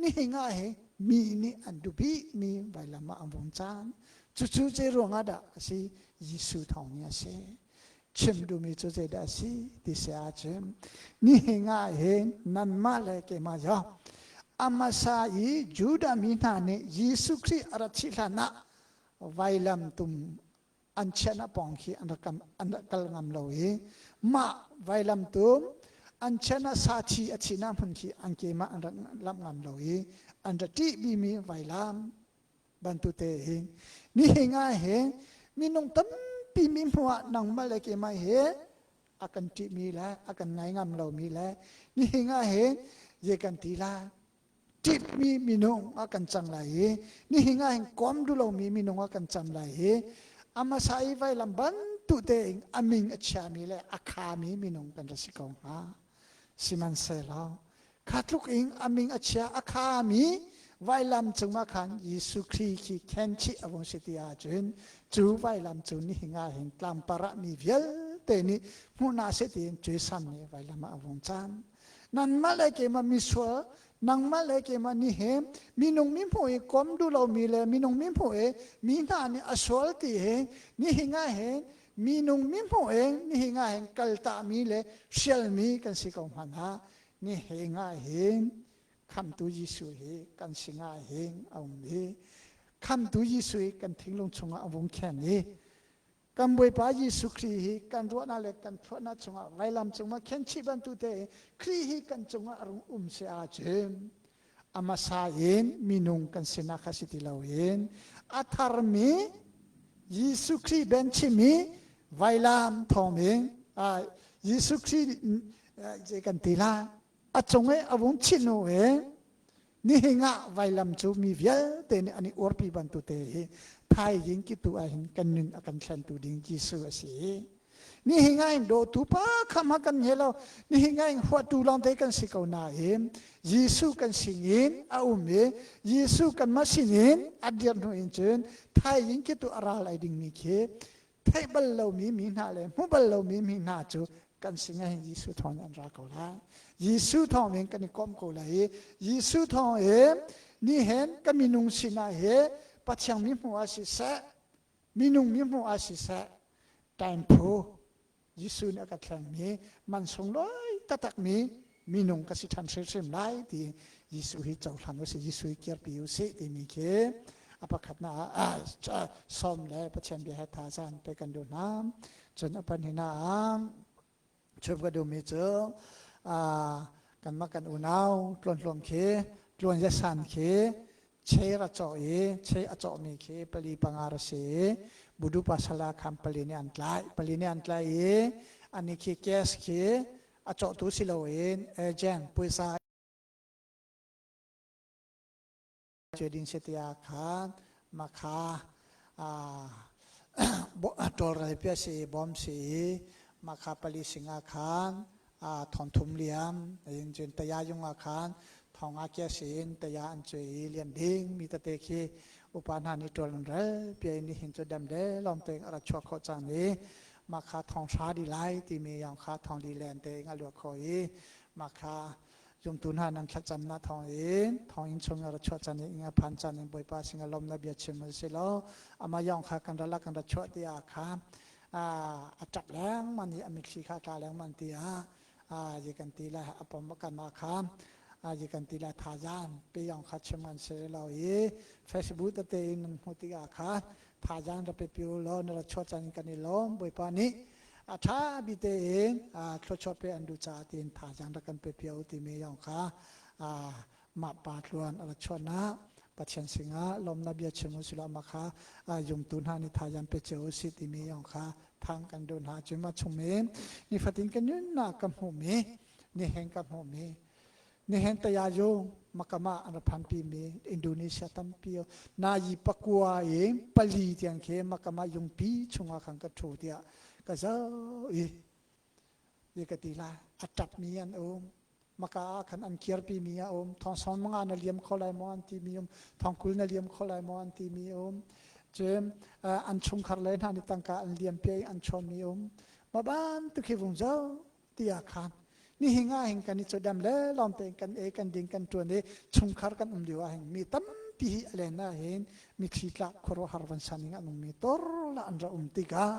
nihin ah hi mi nih an duh bikmi vailam ah an vung cang. Cucu zei ruangah dah a si? Jesuh thawng nih a si. Chim duhmi cu zeidah a si ti si ahcun nihin ah hin nanmah le keimah zong a hmasa i Judah mi hna nih Jesuh Khrih a rat thih hlan ah vailam tum an chiahnak pawng khi an rak an rak kal ngam lo i mah vailam tum an chiahnak sathi a thihnak hmun khi an kemah an rak lamh ngam lo i an rak ṭihbimi vailam bantuk te hin nihin ah hin minung tampi mi hmuh ah nangmah le keimah he a kan ṭihmi le a kan ngai ngam lomi le nihin ah hin ye kan ti la ṭihmi minung a kan cang lai i nihin ah hin kom duh lomi minung a kan cang lai i a hmasa i vailam bantuk tein a min a chiami le a khami minung kan ra si ko hnga. Sihmanhsehlaw kha tluk in a min a chia a khami vailam cungah khan Jesuh Khrih khi khenchih a vung si ti ahcun cu vailam cu nihin ah hin tlangpar ah mi vialte nih hmuh hna seh tiin cuisam nih vailam ah a vung caan. Nanmah le keimah misual nangmah le keimah nih he minung mi hmuh i kom duh lomi le minung mi hmuh i mi hna nih a sual ti hi nihin ah hin minung mi hmuh i nihin ah hin kaltahmi le hrialmi kan si ko hmanhah nihin ah hin khamtu Jesuh hi kan singah hin a um i khamtu Jesuh hi kan thinglung chungah a vung khen i kan Bawipa Jesuh Khrih hi kan ruahnak le kan thuahnak chungah vailam cungah khenchih bantuk te Khrih hi kan cungah a rung um si ahcun a hmasa in minung kan sinak kha si ti loin a tharmi Jesuh Khrih ben chimmi vailam thawngin Jesuh Khrih kan ti la a cung i a vung chih hnu in nihin ah vailam cu mi vialte nih an i uarpi bantuk te hi thaizing kitu ah hin kan nun a kan thlentu ding Jesuh a si. Ni hi ngai dawtu pa kha ma kan he lo. Ni hi ngai huatu lawng te kan si ko nain Jesuh kan sinin a um i Jesuh kanmah sinin a dir hnu in cun thaizing khi tu a ral ai dingmi khi theih bal lomi mi hna le hmu bal lomi mi hna cu kan sinah hin Jesuh thawng in an ra ko lai. Jesuh thawng in kan i komh ko lai i Jesuh thawng in ni hen ka minung sinah he Pathian mi hmuh ah siseh minung mi hmuh ah siseh time phu Jesuh nih a ka thlengmi man sunglawi taktakmi minung ka si ṭhan hrimhrim lai ti Jesuh hi cohlang usih Jesuh hi kirpi usih timi khi a pakhatnak ah sawm le Pathian bia he thazaang pe kan duh hna. Cun a pahnihnak ah chim ka duhmi cu kanmah kan unau tluanhluam khi tluan yasan khi Chair a cawh i chair a cawhmi khi pali panga ra si i budu pasala khan pali nih an tlaih. Pali nih an tlaih i ani khi cash khi a cawhtu si loin agent puaisa trading si tiah khan makha tawlrel pia si bawm si i makha pali singa khan thongthum liam in cun taya yung ah khan thong a kia sin taya an cui i liam ding mi tete khi upa hna nih ṭual an rel pia in hin cu dam le lawm te a ra chuak khawh cang i mah kha thong hra di lai timi yong kha thong li len te a luak kho i mah kha zumtu hna nan thlacam na thong in thong in chung a ra chuah chan in a phan chan in bawipa singa lom na bia chim si lo ama yong kha kan ra la kan ra chuah ti ah kha a ṭap lengmang i a mitthli kha a tla lengmang tiah yi kan ti le a pom kan ma kha yi kan ti le thazaang pe yong kha chim an si lo i Facebook tete in nan hmuh tikah kha thazaang ra pe piu law na ra chuah cang kan i lawm Bawipa nih a ṭha bi tein thluachuah pe an duh caah tiin thazaang ra kan pe piu timi yong kha mah pa tluan a ra chuahnak Pathian singah lawmnak bia chim u sila mah kha zumtu hna nih thazaang pe cio u sih timi yong kha thang kan duh hna cu mah chung mi nifatin ka nunnak ka hmuhmi nihen ka hmuhmi nihen taya yung makama an ra phanpi mi Indonesia tampi na yi pakua in pali tiang khi makama yungpi chungah khan ka thu tiah ka zoh i Ye ka ti lai a ṭapmi an um maka ah khan an kirpimi a um thong sawm nga na liam kho lai maw an timi um thong 20 na liam kho lai maw an timi um cun an chungkhar le hna nih tangka an liam pi an chawnmi um ma ban tu khi vung zo ti ah khan ni hi nga hin kan i chawdam le lawm tein kan e kan ding kan tuan i chungkhar kan um lio ah hin mi tampi hi a len ah hin mitthli tlak khuaruahhar van san in an um mi tor la an ra um tikah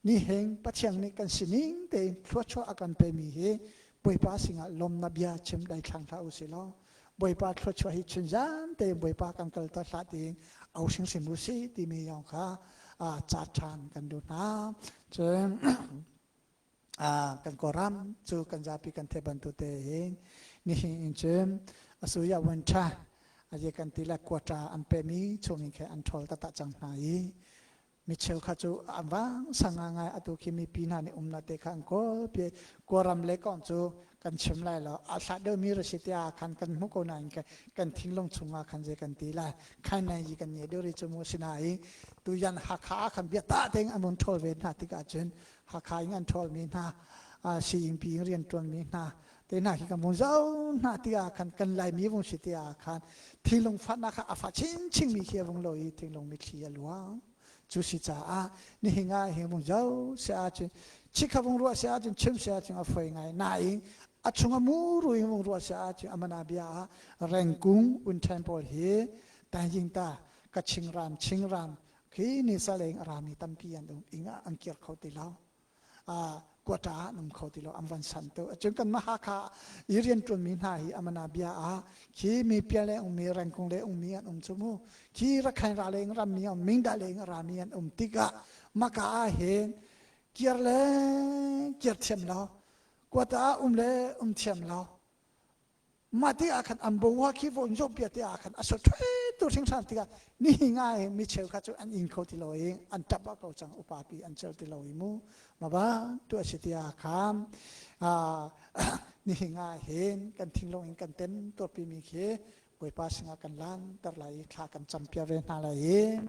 Niheng Pathian nih kan sining tein thluachuah a kan pemi hi Bawipa singah lawmnak bia chim daithlang hlah u sih law Bawipa thluachuah hi chunzan tein Bawipa kan kal ta hlah tiin au hrimhrim u sih timi yong kha ca ṭhan kan duh hna. Cun kan Kawlram cu kan zapi kan theih bantuk te hin nihin in cun asuya wan ṭha aye kan ti le quota an pemi chungin khe an ṭhawl taktak cang hna i mi cheukhat cu an vang sang ngai atu khi mipi hna nih umnak te kha an kawl pi kawlram le kong cu kan chim lai lo a hlat deuh mi rasi tiah khan kan hmu ko nain kan thinglung chungah khan zei kan ti lai khan nai yi kan nge deuh ri cu mu sinain tu yan Hakha ah khan bia ta teng an vun ṭhawl ve hna tikah cun Hakha in an ṭhawl mi hna siing pi in rian ṭuan mi hna te hna khi kan vung zoh hna tiah khan kan Laimi vung si tiah khan thinlung fahnak kha a fah chinchin mi khi a vung lo i thinlung mitthli a luang cu si caah nihin ah hin vung zoh si ahcun chikha vung ruah si ahcun chim si ahcun a foi ngai nain a chung a muru in vung ruah si ahcun amana bia ah rengkung un ṭhen pawl hi tanjing ta ka chingram chingram khi ni saleng a rami tampi an um ing ah an kir kho ti lo quota ah an um kho ti lo an van san tu cun kan mah Hakha i rian ṭuan mi hna hi amana bia ah khi mi pial le ummi rengkung le ummi an um cu mu khi Rakhine ra leng rammi um Mingda leng rami an um tikah maka ah hin kir le kir thiam lo quota ah um le um thiam lo mah tikah khan an bowa khi von zoh bia te ah khan a so thwe tu hringhran tikah nihi ngai mi cheukhat cu an ing kho ti lo i an tap ko cang upa pi an cel ti lo i mu ma ba tu a si tia khan nihi ngai hin kan thinglung in kan tem tuarpi mi khi Bawipa sinah kan lanter lai i thla kan campiak ve hna lai i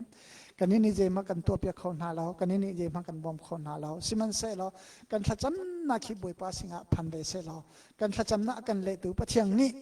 kan nih zeihmanh kan tuahpiak kho hna lo, kan nih zeihmanh kan bawm kho hna lo. Sihmanhsehlaw kan thlacamnak hi Bawipa sinah phan ve sehlaw kan thlacamnak kan lehtu Pathian nih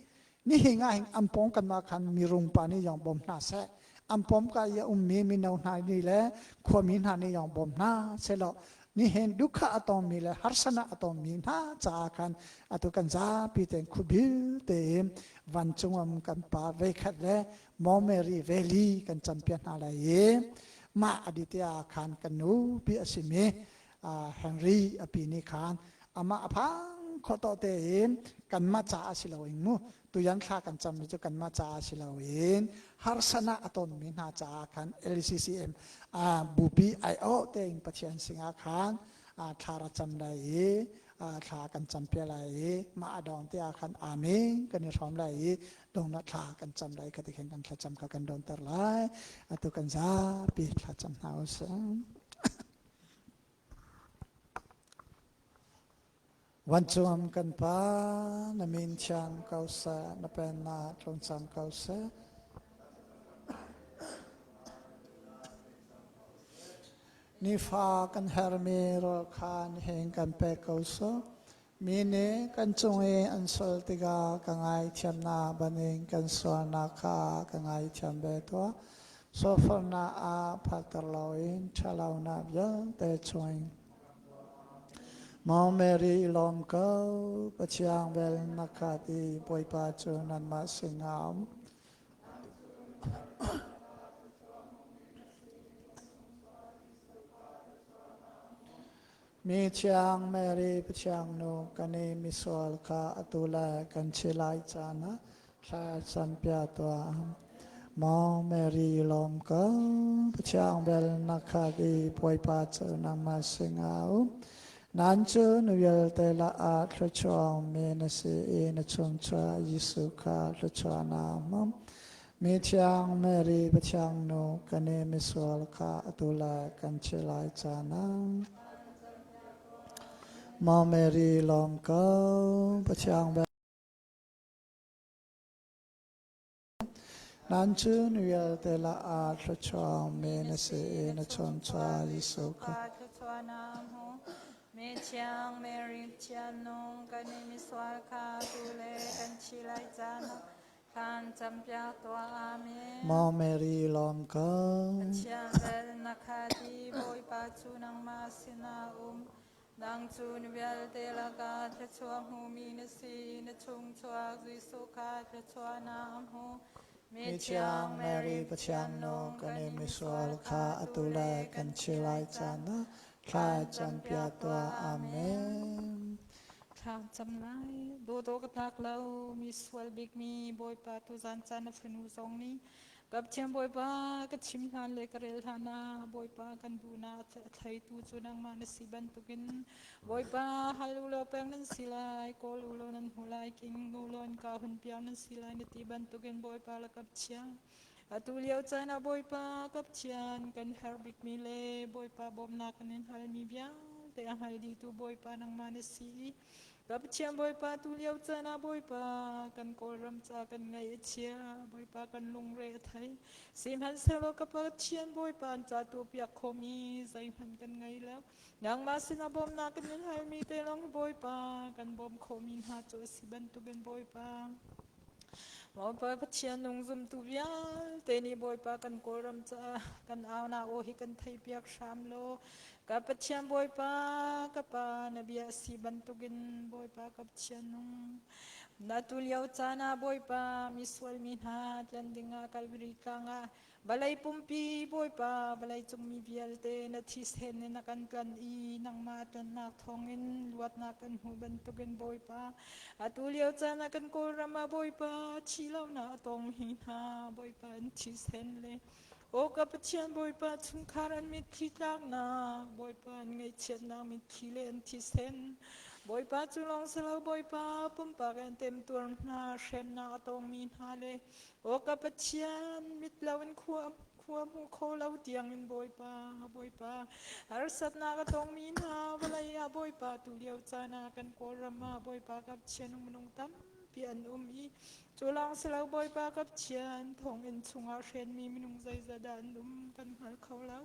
nihin ah hin an pawng kanmah khan mirung pa nih yong bawm hna seh, an pawm ka i a ummi mino hna nih le khuami hna nih yong bawm hna sehlaw nihin dukha a tongmi le harsana a tongmi hna caah khan atu kan zapi tein khubil tein vancung um kan pa veikhat le Maw Mary veli kan campiak hna lai i mah a dih ah khan kan nupi a simi Henry a pi nih khan amah a phang khawh tawh tein kanmah caah si loin mu tuyan thla kan cammi cu kanmah caah si loin harsana a tonmi hna caah khan LCCM bupi aiawh tein Pathian singah khan thla ra cam lai i thla kan campiak lai i mah a dong te ah khan amen kan i hrawm lai i dongnak thla kan cam lai kha ti khan kan thlacam kha kan donter lai. Atu kan zapi thlacam hna usih. Vancung kan Pa, na min thiang ko seh, na pennak tlung cang ko seh. Nifa kan hermi rawl kha nihin kan pek ko sawh. Mi nih kan cung i an sual tikah ka ngaithiamnak baning kan sualnak kha ka ngaithiam ve tuah. Sualfornak ah phalter loin ṭhalonak vialte chungin Maw Mary i lawm ko, Pathian vel na khat i Bawipa cu nanmah sinah a um. Mi thiang Mary Pathian nu kan i misual kha atu le kan chi lai caan ah thla campiak tuah. Maw Mary lawm ko, Pathian vel na khat i Bawipa cu nangmah sinah a um. Nan cu nu vialte lakah thluachuak mi na si i na chungchuak Jesuh kha thluachuah naa hmang. Mi thiang Mary Pathian nu kan i misual kha atu le kan chi lai caan ah. Maw Mary lawm ko, Pathian vel Nan cu nu vialte lakah thluachuak mi na si i na chungchuak Jesuh kha. Mi thiang Mary Pathian nung kan i misual kha tu le kan thi lai caan ah khan campiak tuah. Amen. Maw Mary lawm ko. Pathian vel na khat i Bawipa cu nangmah sinah um. Nang cu nu vialte lakah thluachuah hmumi na si, na chungchuak Jesuh kha thluachuah na hmu. Mi thiang Mary Pathian nu kan i misual kha atu le kan thi lai caan ah thla campiak tuah. Amen. Thla cam lai. Dawdawh ka tlak lo mi sual bikmi Bawipa tuzan caan na fanu zong nih Kapthiam Bawipa, ka chim hlan le ka rel hlan ah Bawipa kan duhnak a theitu cu nangmah na si bantukin Bawipa hal u law pek nan si lai, kawl u law nan hmu lai, king u law innka hun piak nan si lai na ti bantukin Bawipa le Kapthiam atu lio caan ah Bawipa Kapthian kan herh bikmi le Bawipa bawmhnak kan in halmi vialte a hngal dihtu Bawipa nangmah na si i Ka Pathian Bawipa, tu lio caan ah Bawipa kan Kawlram ca kan ngaih a chia, Bawipa kan lungre a thei. Sihmanhsehlaw ka Pathian Bawipa an ca tuahpiak khomi zeihmanh kan ngei lo. Nangmah sinah bawmhnak kan in halmi te lawng Bawipa kan bawm khawhmi hna cu a si bantukin Bawipa. Bawipa Pathian nung zumtu vialte nih Bawipa kan Kawlram caah kan aunak aw hi kan theihpiak hram law Ka Pathian Bawipa, ka Pa, na bia a si bantukin Bawipa ka Pathian nung. Na tu lio caan ah Bawipa, misual mi hna tlen dingah Kalvari tlang ah vawlei pumpi Bawipa, vawlei cung mi vialte na thisen in na kan tlan i nangmah tlannak thawngin luatnak kan hmuh bantukin Bawipa, atu lio caan ah kan Kawlram ah Bawipa, thi lonak a tong hi hna Bawipa an thisen le Aw ka Pathian Bawipa, chungkhar an mitthli tlaknak, Bawipa an ngaihchiatnak mitthli le an thisen. Bawipa cu lawng si lo, Bawipa pumpak an temtuar hna, hremnak a tongmi hna le aw ka Pathian mit lo in khua khua hmu kho lo tiangin Bawipa, Bawipa harsatnak a tongmi hna vawlei ah Bawipa tu lio caan ah kan Kawlram ah Bawipa ka Pathian minung tampi an um i. Cu lawng si lo Bawipa ka Pathian, thonginn chungah hrenmi minung zeizat dah an um kan hngal kho lo.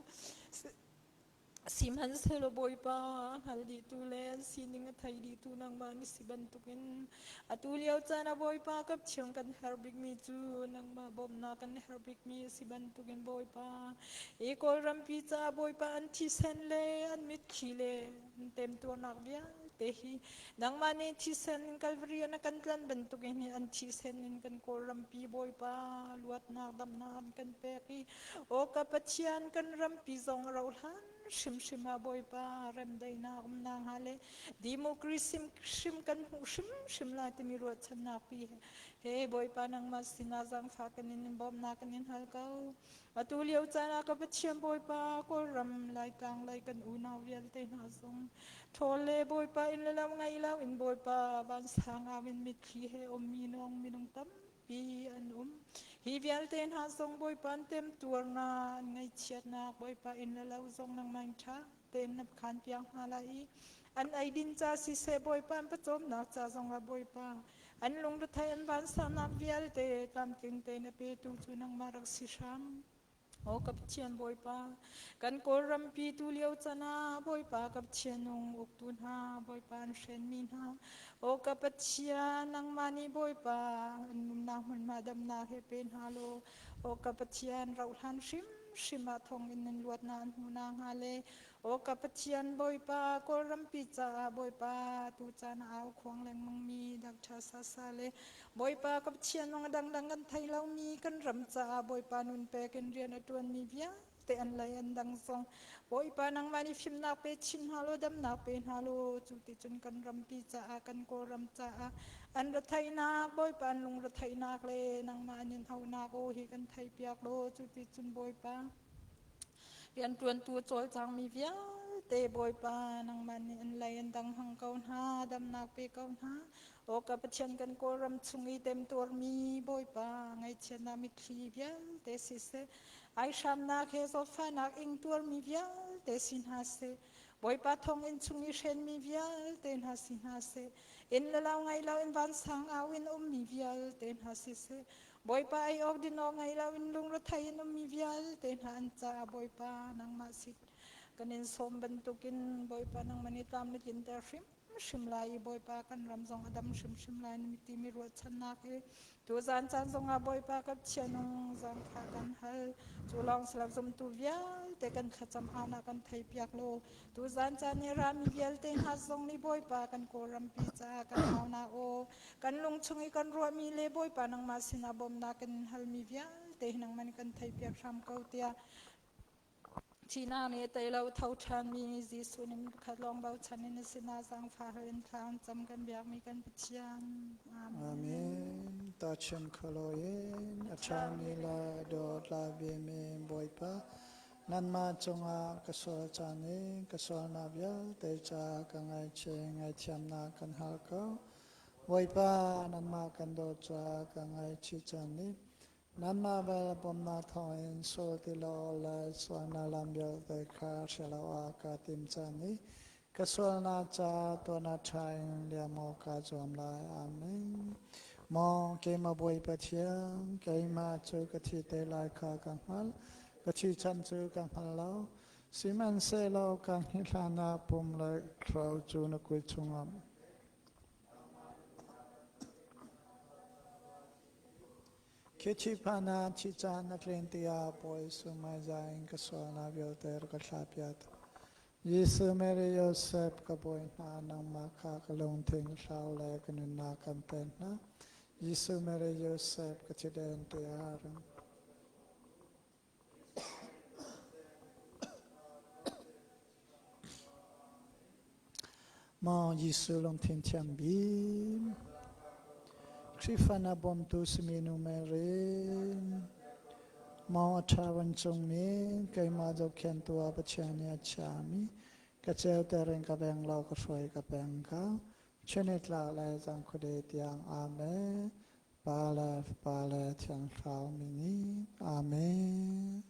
Sihmanhsehlaw Bawipa a hngal dihtu le an sining a thei dihtu nangmah na si bantukin atu lio caan ah Bawipa ka Pathian kan herh bikmi cu nangmah bawmhnak kan herh bikmi a si bantukin Bawipa hi Kawlrampi caah Bawipa an thisen le an mitthli le an temtuarnak vialte hi nangmah nih thisen in Kalvari ah na kan tlanh bantukin hi an thisen in kan Kawlrampi Bawipa luatnak damnak an kan pek i Aw ka Pathian, kan rampi zong a rauh hlan hrimhrim ah Bawipa remdaihnak umnak hnga le democracy hrim kan hmuh hrimhrim lai timi ruahchannak pi he Bawipa nangmah sinah zaangfah kan in bawmhnak kan in hal ko. Atu lio caan ah ka Pathian Bawipa Kawlram Laitlang lei kan unau vialte hna zong ṭhawl le Bawipa inn le lo ngai lo in Bawipa vansang au in mitthli he ummi nong minung tam pi an um. Hi vialte hna zong Bawipa an temtuarnak, an ngaihchiatnak, Bawipa inn le lo zong nangmah in ṭha tein na khaan piak hna lai i an eidin ca siseh Bawipa an pawcawmnak ca zongah Bawipa an lungrethei an vansannak vialte tlamtling tein a petu cu nangmah rak si hram. Aw ka Pathian Bawipa, kan Kawlrampi tu lio can ah Bawipa ka Pathian nung uktu hna, Bawipa an hrenmi hna, Aw ka Pathian, nangmah nih Bawipa an umnak hmunhma damnak he pe hna law, Aw ka Pathian, rauhhlan hrimhrim ah thonginn in luatnak an hmuh nakhnga le Aw ka Pathian Bawipa, Kawlrampi caah Bawipa tu caan ah au khuang lengmangmi Dr. Sasa le Bawipa ka Pathian nung a dangdang kan thei lomi kan ram caah Bawipa nun pek in rian a ṭuanmi vialte an lei an dang zong Bawipa nangmah nih fimnak pe chin hna law damnak pe hna law cu ti cun kan rampi caah kan Kawlram caah an retheihnak Bawipa an lungretheihnak le nangmah an in auhnak aw hi kan theihpiak law cu ti cun Bawipa Rianṭuantu a cawlcangmi vialte Bawipa nangmah nih an lei an dang hmang ko hna, damnak pe ko hna. Aw ka Pathian kan Kawlram chung i temtuarmi Bawipa ngaihchiatnak mitthli vialte siseh, aihramnak he zawtfahnak ingtuarmi vialte si hna seh, Bawipa thonginn chung i hrenmi vialte hna si hna seh, inn le lo ngei lo in vansang au in ummi vialte hna siseh, Bawipa ei awk din awk ngei lo in lungrethei in ummi vialte hna an caah Bawipa nangmah si kan in sawm bantukin Bawipa nangmah nih tlam na tlinter hrimhrim lai i Bawipa kan ram zong a dam hrimhrim lai na timi ruahchannak hi tuzan caan zongah Bawipa ka Pathian zangfah kan hal. Cu lawng si lo zumtu vialte kan thlacam aunak kan theipiak law tuzan caan i rami vialte hna zong nih Bawipa kan Kawlrampi caah kan aunak aw Kan lung chung i kan ruahmi le Bawipa nangmah sinah bawmhnak kan in halmi vialte hi nangmah nih kan theihpiak hram ko tiah thihnak nih a tei lo tho ṭhanmi Jesuh nih pakhat lawng bochan in a sinah zaangfah hal in thla an cam kan biakmi kan Pathian. Amen. Amen. Tachin kholo in a ṭhami le dawt la bimi Bawipa nanmah cungah ka sual caan i ka sualnak vialte ca ka ngaihchih ngaihthiamnak kan hal ko. Bawipa, nanmah kan dawt caah ka ngaihchih cang i nanmah vel bawmhnak thawngin sual ti lo le sualnak lam vialte kha hrial awkah kaa tim cang i ka sualnak caah tuan a ṭha in liam awk kaa zuam lai. Amen. Maw keimah Bawipa Pathian, keimah cu ka thi te lai kha ka hngalh, ka thi chan cu ka hngal lo. Sihmanhsehlaw ka hngilh hlanah pum le thlarau cu na kut chungah Khi ṭhihphan ah thih caan na tlen tiah Bawi sumai in ka sualnak vialte rak ka thlahpiak. Jesuh Mary Joseph ka bawi hna nangmah kha ka lungthin ka hlau le ka nunnak kan pek hna. Jesuh Mary Joseph ka thiden tiah ram. Maw Jesuh lungthin thiang bik, Khrihfa na bawmtu simi nu Mary, maw a ṭha vancungmi, keimah zohkhenhtu ah Pathian nih a chiahmi, ka ceuter in ka veng law ka hruai ka peng ko. Chunitlak le zangkhuadei tiang Amen. Pa le Fapa le Thiang Thlarau min in. Amen.